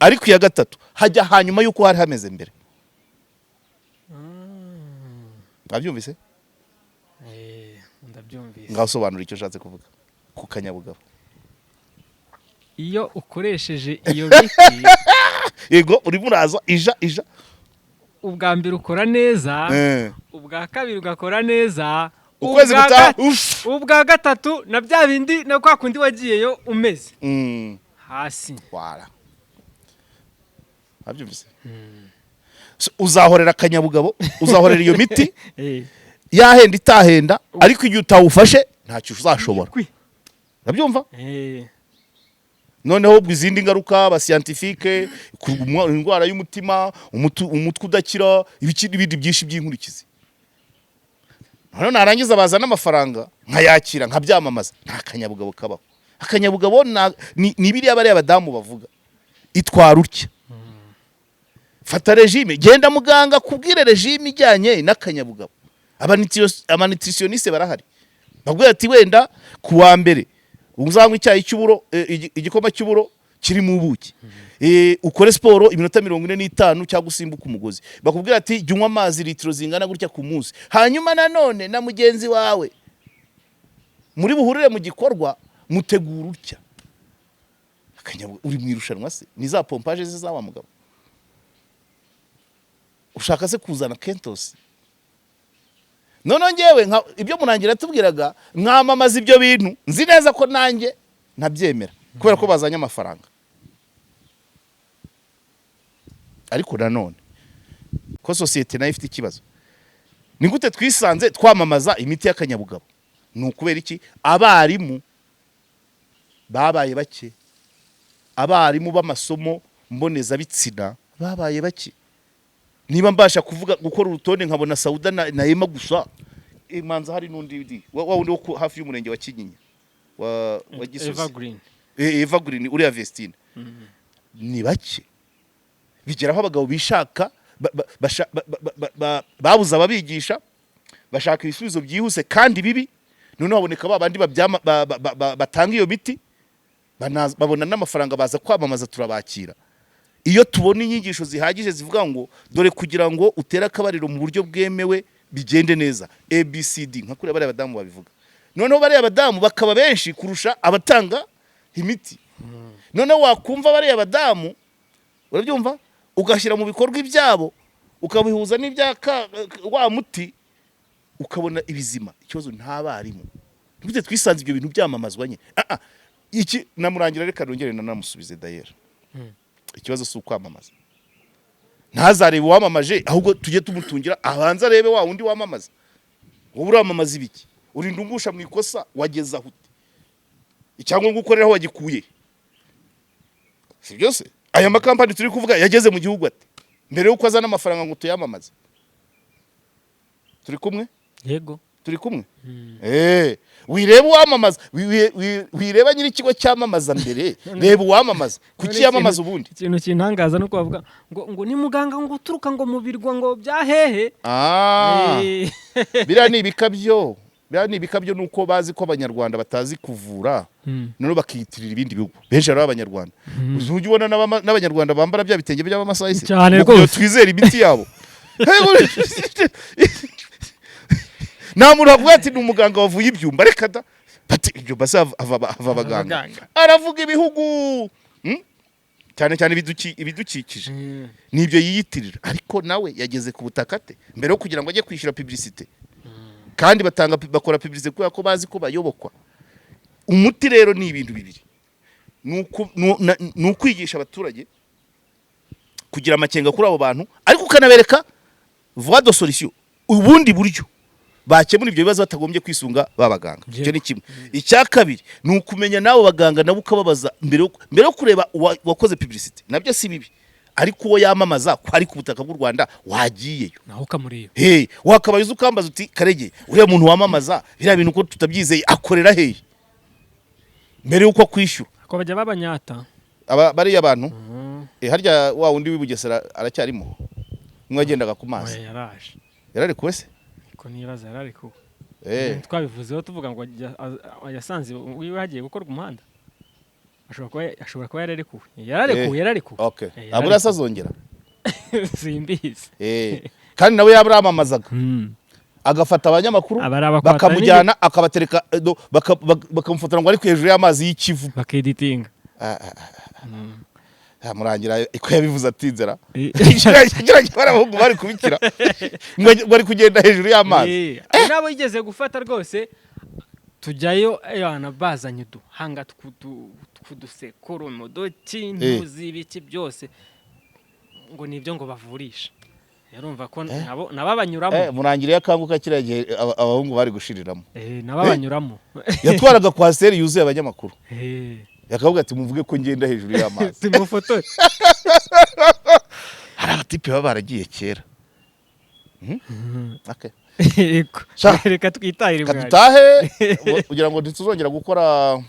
ariko iya gatatu hajya hanyuma y'uko hari hameze mbere. Mwabyumvise? Ndabyumvise. Ngaho sobanura icyo ushatse kuvuga ku kanyabugabo. Iyo ukoresheje iyo miti, Yego, urimo uraza ija ija. Ubwa mbere ukora neza, ubwa kabiri ugakora neza, Ukwezi ubwa gutaha uff. ubwa gatatu na bya bindi na kwa kundi wagiyeyo umeze hasi. Wara wabyumvise. So, uzahorera akanyabugabo, uzahorera iyo miti, yahenda itahenda, ariko igihe utawufashe ntacyo uzashobora. Kwi. Urabyumva? Noneho ubwo izindi ngaruka, abascientifiques, indwara y'umutima, umutwe udakira, ibiki n'ibindi byinshi by'inkurikizi. Noneho narangiza bazana amafaranga nkayakira, nkabyamamaza. Nta kanyabugabo kabaho. Akanyabugabo ni biriya bariya badamu bavuga, itwara utya, fata régime, genda muganga kubwire régime ijyanye n'akanyabugabo. Abanutritionniste barahari, babwira ati wenda ku wa mbere uzanywa icyayi cy'uburo, igikoma cy'uburo kirimo ubuki, ukore siporo iminota 45 cyangwa usimbuke umugozi. Bakubwira ati jya unywa amazi litiro zingana gutya ku munsi. Hanyuma nanone na mugenzi wawe muri buhurire mu gikorwa mutegura utya. Uri mu irushanwa se? Ni za pompage ze za wa mugabo ushaka se kuzana kentosi? Noneho ngewe ibyo Murangira yatubwiraga, mwamamaza ibyo bintu, nzi neza ko nanjye ntabyemera kubera ko bazanye amafaranga. Ariko nanone ko sosiyete nayo ifite ikibazo, ni gute twisanze twamamaza imiti y'akanyabugabo? Ni ukubera iki? Abarimu babaye bake, abarimu b'amasomo mbonezabitsina babaye bake. Niba mbasha kuvuga, gukora urutonde, nkabona Sauda na Ema gusa, manza hari n'undi wa wundi wo hafi y'umurenge wa Kinyinya wa Gisozi. Evergreen. Evergreen, uriya Vestine. Ni bake. Bigeraho abagabo bishaka babuze ababigisha, bashaka ibisubizo byihuse kandi bibi. Noneho haboneka ba bandi batanga iyo miti, babona n'amafaranga, baza kwamamaza, turabakira. Iyo tubona inyigisho zihagije zivuga ngo dore kugira ngo utere akabariro mu buryo bwemewe bigende neza, ABCD, nka kuriya bariya badamu babivuga, noneho bariya badamu bakaba benshi kurusha abatanga imiti. Noneho wakumva bariya badamu, urabyumva, ugashyira mu bikorwa ibyabo, ukabihuza n'ibya wa muti, ukabona ibizima. Ikibazo nta barimu. Gute twisanze ibyo bintu byamamazwa nye? Ah, ah, iki namurangira, reka nongere nanamusubize dayera. Ikibazo si ukwamamaza. Ntazarebe uwamamaje, ahubwo tujye tumutungira abanza arebe wa wundi wamamaza. Wowe uramamaza ibiki? Urinda ungusha mu ikosa, wageze aho ute? Icyangombwa ukoreraho wagikuye? Si byose? Aya makampani turi kuvuga yageze mu gihugu ate mbere y'uko azana amafaranga ngo tuyamamaze? Turi kumwe? Yego. Turi kumwe. Wireba uwamamaza, wireba nyiri ikigo cyamamaza mbere, reba uwamamaza. Kuki None yamamaza ubundi? Ikintu kintangaza nuko bavuga ngo ni muganga ngo uturuka ngo mu birwa ngo bya hehe. Biriya ni ibikabyo, biriya ni ibikabyo. Nuko bazi ko Abanyarwanda batazi kuvura, noneho bakiyitirira ibindi bihugu. Benshi ari Abanyarwanda. Ujya ubona n'Abanyarwanda bambara bya bitenge by'Abamasayi se? Cyane Ngo kugira rwose. twizere imiti yabo. Nta muntu wavuga ati ni umuganga wavuye ibyumba, reka da. Bati ibyumba se hava abaganga? Abaganga. Aravuga ibihugu, Cyane cyane ibidukikije. Nibyo yiyitirira, ariko nawe yageze ku butaka ate mbere yo kugira ngo ajye kwishyura publicité? Kandi batanga, bakora publicité kubera ko bazi ko bayobokwa. Umuti rero ni ibintu bibiri: ni ukwigisha abaturage kugira amakenga kuri abo bantu, ariko ukanabereka voie de solution, ubundi buryo bakemura ibyo bibazo batagombye kwisunga ba baganga. Icyo ni kimwe. Icya kabiri ni ukumenya n'abo baganga nabo, ukababaza mbere yo kureba uwakoze publicité. Nabyo si bibi, ariko uwo yamamaza ko ari ku butaka bw'u Rwanda, wagiyeyo naho ukamureba? Hey, wakabaye uza ukambaza uti: "Karege, uriya muntu wamamaza biriya bintu ko tutabyizeye, akorera hehe?" Mbere y'uko akwishyura. Ko bajya babanyata. Aba bariya bantu, harya wa wundi w'i Bugesera aracyarimo, umwe wagendaga ku mazi? Oya, yaraje. Yararekuwe se? Ko nibaza yararekuwe. Eh. Twabivuzeho tuvuga ngo yasanze wiwe hagiye gukorwa umuhanda, ashobora kuba yararekuwe, yararekuwe. Yararekuwe. Okay. Eh, abura se azongera? Simbizi. Kandi nawe yaburamamazaga, agafata abanyamakuru Aba ari abakwata bakamujyana, akabatereka, bakamufotora ngo ari hejuru y'amazi y'Ikivu. Bakeditinga. Ah, Murangira ko yabivuze atinzera kiriya, abahungu bari kubikira ngo ari kugenda hejuru y'amazi. Eh, nabo yigeze gufata rwose, tujyayo abana bazanye uduhanga tw'udusekuru mu duki, ntuzi ibiki byose, ngo nibyo ngo bavurisha. Yarumva ko nabo banyuramo. Murangira iyo akanguka kiriya gihe, abahungu bari gushiriramo. Nabo banyuramo. Yatwaraga coaster yuzuye abanyamakuru, yakavuga ati: "Muvuge ko ngenda hejuru y'amazi." Tumufotore. Hari abatipe baba baragiye kera. Okay. Yego. Sha. Reka twitahire Reka mwari. dutahe kugira ngo ntituzongera gukora,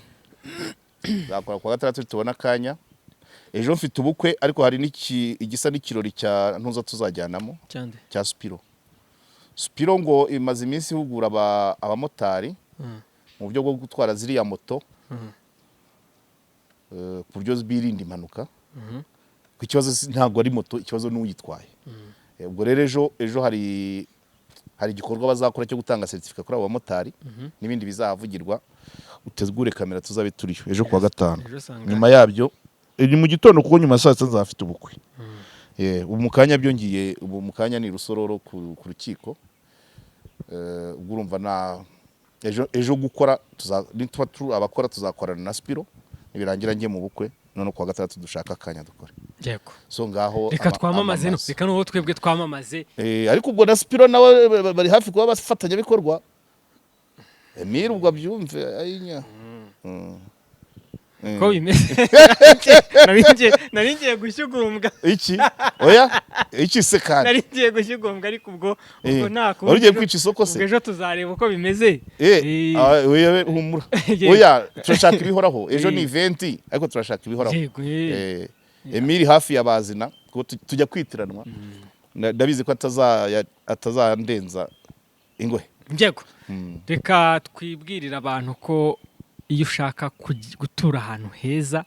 zakora kuwa gatandatu tubona akanya. Ejo mfite ubukwe, ariko hari n'iki igisa n'ikirori cya ntuza tuzajyanamo Cyande. cya Spiro. Spiro ngo imaze iminsi ihugura abamotari mu buryo bwo gutwara ziriya moto, ku buryo birinda impanuka, ku ikibazo ntabwo ari moto, ikibazo ni uyitwaye. Ubwo rero ejo hari igikorwa bazakora cyo gutanga certificate kuri abo bamotari n'ibindi bizahavugirwa. Utegure kamera, tuzabe turiyo ejo kuwa gatanu. Ejo usanga Nyuma yabyo ni mu gitondo, kuko nyuma ya saa sita nzaba mfite ubukwe. Ubu mu kanya byo ngiye, ubu mu kanya ni Rusororo ku rukiko. Ubwo urumva na ejo gukora nituba turi abakora tuzakorana na Spiro, nibirangira njye mu bukwe, none kuwa gatandatu dushaka akanya dukore. Yego. So ngaho Reka twamamaze no amamaza. Reka n'uwo twebwe twamamaze. Ariko ubwo na Spiro nawe bari hafi kuba abafatanyabikorwa. Emile ubwo abyumve ayinya. Ko bimeze, nari ngiye gushyugumbwa. Iki oya, iki se kandi? Nari ngiye gushyugumbwa, ariko ubwo nta kundi. Wari ugiye kwica isoko se? Ubwo ejo tuzareba uko bimeze. Ah, oya, humura. Yego. Oya, turashaka ibihoraho. Ejo ni event, ariko turashaka ibihoraho. Yego. Emile hafi ya bazina, kuko tujya kwitiranwa. Ndabizi ko atazandenza ingohe. Yego, reka twibwirire abantu ko iyo ushaka gutura ahantu heza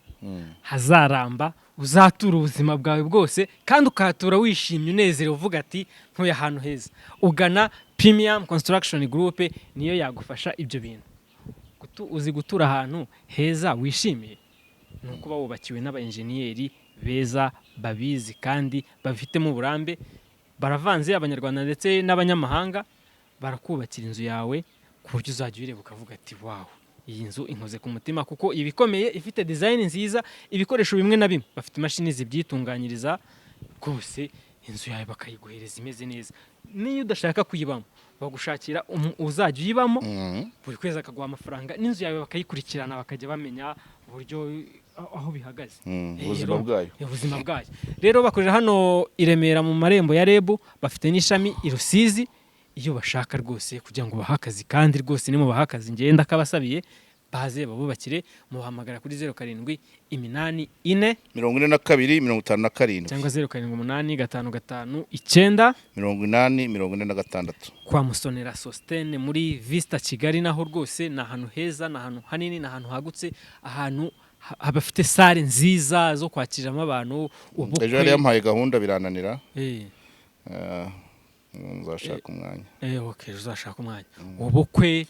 hazaramba, uzatura ubuzima bwawe bwose kandi ukahatura wishimye, unezerewe, uvuga ati ntuye ahantu heza, ugana Premium Construction Group, niyo yagufasha ibyo bintu. Uzi gutura ahantu heza wishimiye ni ukuba wubakiwe n'abayenjeniyeri beza babizi kandi babifitemo uburambe, baravanze abanyarwanda ndetse n'abanyamahanga, barakubakira inzu yawe ku buryo uzajya uyireba ukavuga ati "Wow, iyi nzu inkoze ku mutima," kuko iba ikomeye, ifite design nziza, ibikoresho bimwe na bimwe bafite imashini zibyitunganyiriza rwose, inzu yawe bakayiguhereza imeze neza. Niyo udashaka kuyibamo, bagushakira uzajya uyibamo buri kwezi akaguha amafaranga, n'inzu yawe bakayikurikirana, bakajya bamenya uburyo aho bihagaze. Ubuzima bwayo. Ubuzima bwayo. Rero bakorera hano i Remera mu marembo ya REB, bafite n'ishami i Rusizi. Iyo bashaka rwose kugira ngo bahe akazi, kandi rwose nimubahe akazi, ngenda kabasabiye, baze babubakire. Mubahamagara kuri 0784 42 57 cyangwa 0785 559 80 46. Kwa Musonera Sostene muri Vista Kigali, naho rwose ni ahantu heza, ni ahantu hanini, ni ahantu hagutse, ahantu bafite salle nziza zo kwakiriramo abantu ubukwe. Ejo yari yampaye gahunda birananira. Nzashaka umwanya. Okay, uzashaka umwanya. Ubukwe,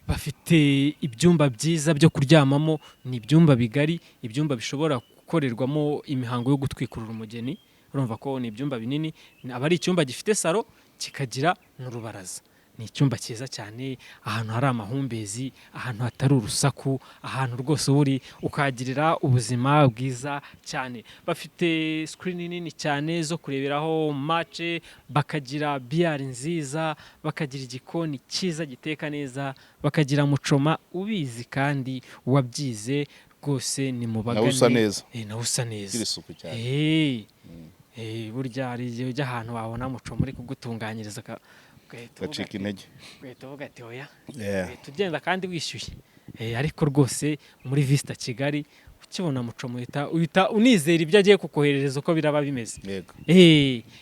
bafite ibyumba byiza byo kuryamamo, ni ibyumba bigari, ibyumba bishobora gukorerwamo imihango yo gutwikurura umugeni. Urumva ko ni ibyumba binini, aba ari icyumba gifite salon kikagira n'urubaraza. Ni icyumba cyiza cyane, ahantu hari amahumbezi, ahantu hatari urusaku, ahantu rwose uba uri ukahagirira ubuzima bwiza cyane. Bafite screen nini cyane zo kureberaho match, bakagira billard nziza, bakagira igikoni cyiza giteka neza, bakagira mucoma ubizi kandi wabyize rwose, ni mubagane. Nawe usa neza. Nawe usa neza. Ugira isuku cyane. Burya hari igihe ujya ahantu wabona mucoma uri kugutunganyiriza ugahita uvuga Gacika intege. Ugahita uvuga ati "Oya," ugahita ugenda kandi wishyuye. Ariko rwose muri Vista Kigali ukibona mucoma uhita unizera ibyo agiye kukoherereza uko biraba bimeze. Yego.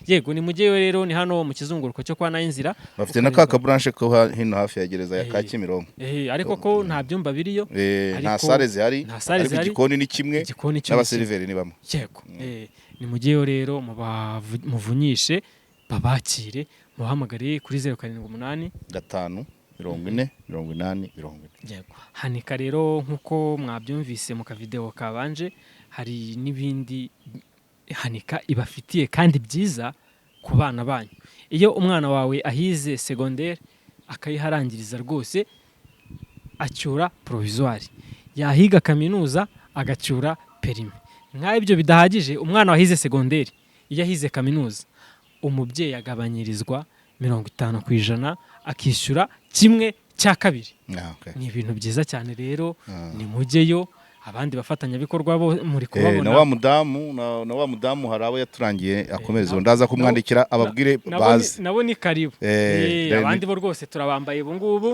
Yego, ni mujyeyo rero, ni hano mu kizunguruko cyo kwa Nayinzira. Bafite na ka kaburanshe ko hino hafi ya gereza ya ka Kimironko. Ariko ko nta byumba biriyo. Nta Ariko salle zihari. nta salle Ariko zihari. igikoni ni kimwe. Igikoni cyo ni kimwe. N'abaseriveri ni bamwe. Yego. Ni mujyeyo rero muvunyishe babakire, mubahamagare kuri 078 5 40 80 40. Yego. Hanika rero, nk'uko mwabyumvise mu kavideo kabanje, hari n'ibindi Hanika ibafitiye kandi byiza ku bana banyu. Iyo umwana wawe ahize segonderi akayiharangiriza, rwose acyura provisoire, yahiga kaminuza agacyura permis. Nk'aho ibyo bidahagije, umwana wahize segonderi iyo ahize kaminuza, umubyeyi agabanyirizwa 50%, akishyura 1/2. Ah, okay. Ni ibintu byiza cyane rero. Ah. Nimujyeyo. Abandi bafatanyabikorwa bo muri Na wa kubabona. mudamu na wa mudamu hari abo yaturangiye akomereza, ndaza kumwandikira ababwire Nabo baze. Nabo ni karibu. Abandi bo rwose turabambaye ubu ngubu.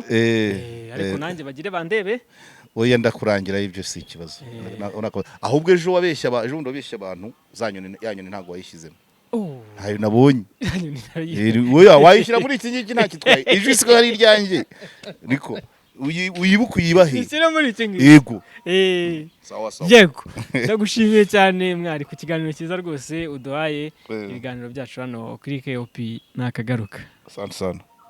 Ariko nanjye bagire bandebe. Oya, ndakurangira, ibyo si ikibazo. Ahubwo ejo wabeshya ejo bundi wabeshya abantu, za nyoni, ya nyoni ntabwo wayishyizemo. Oh, Ntayo nabonye. nyoni narayi- Oya, wayishyira muri iki ngiki, nta kitwaye. Ijwi siko ari iryanjye, niko uyibuke uyibahe. Ishyire muri iki ngiki. Yego. Sawa sawa. Yego, ndagushimiye cyane mwari ku kiganiro cyiza rwose uduhaye. Ibiganiro byacu hano kuri KOP nakagaruka. Asante sana.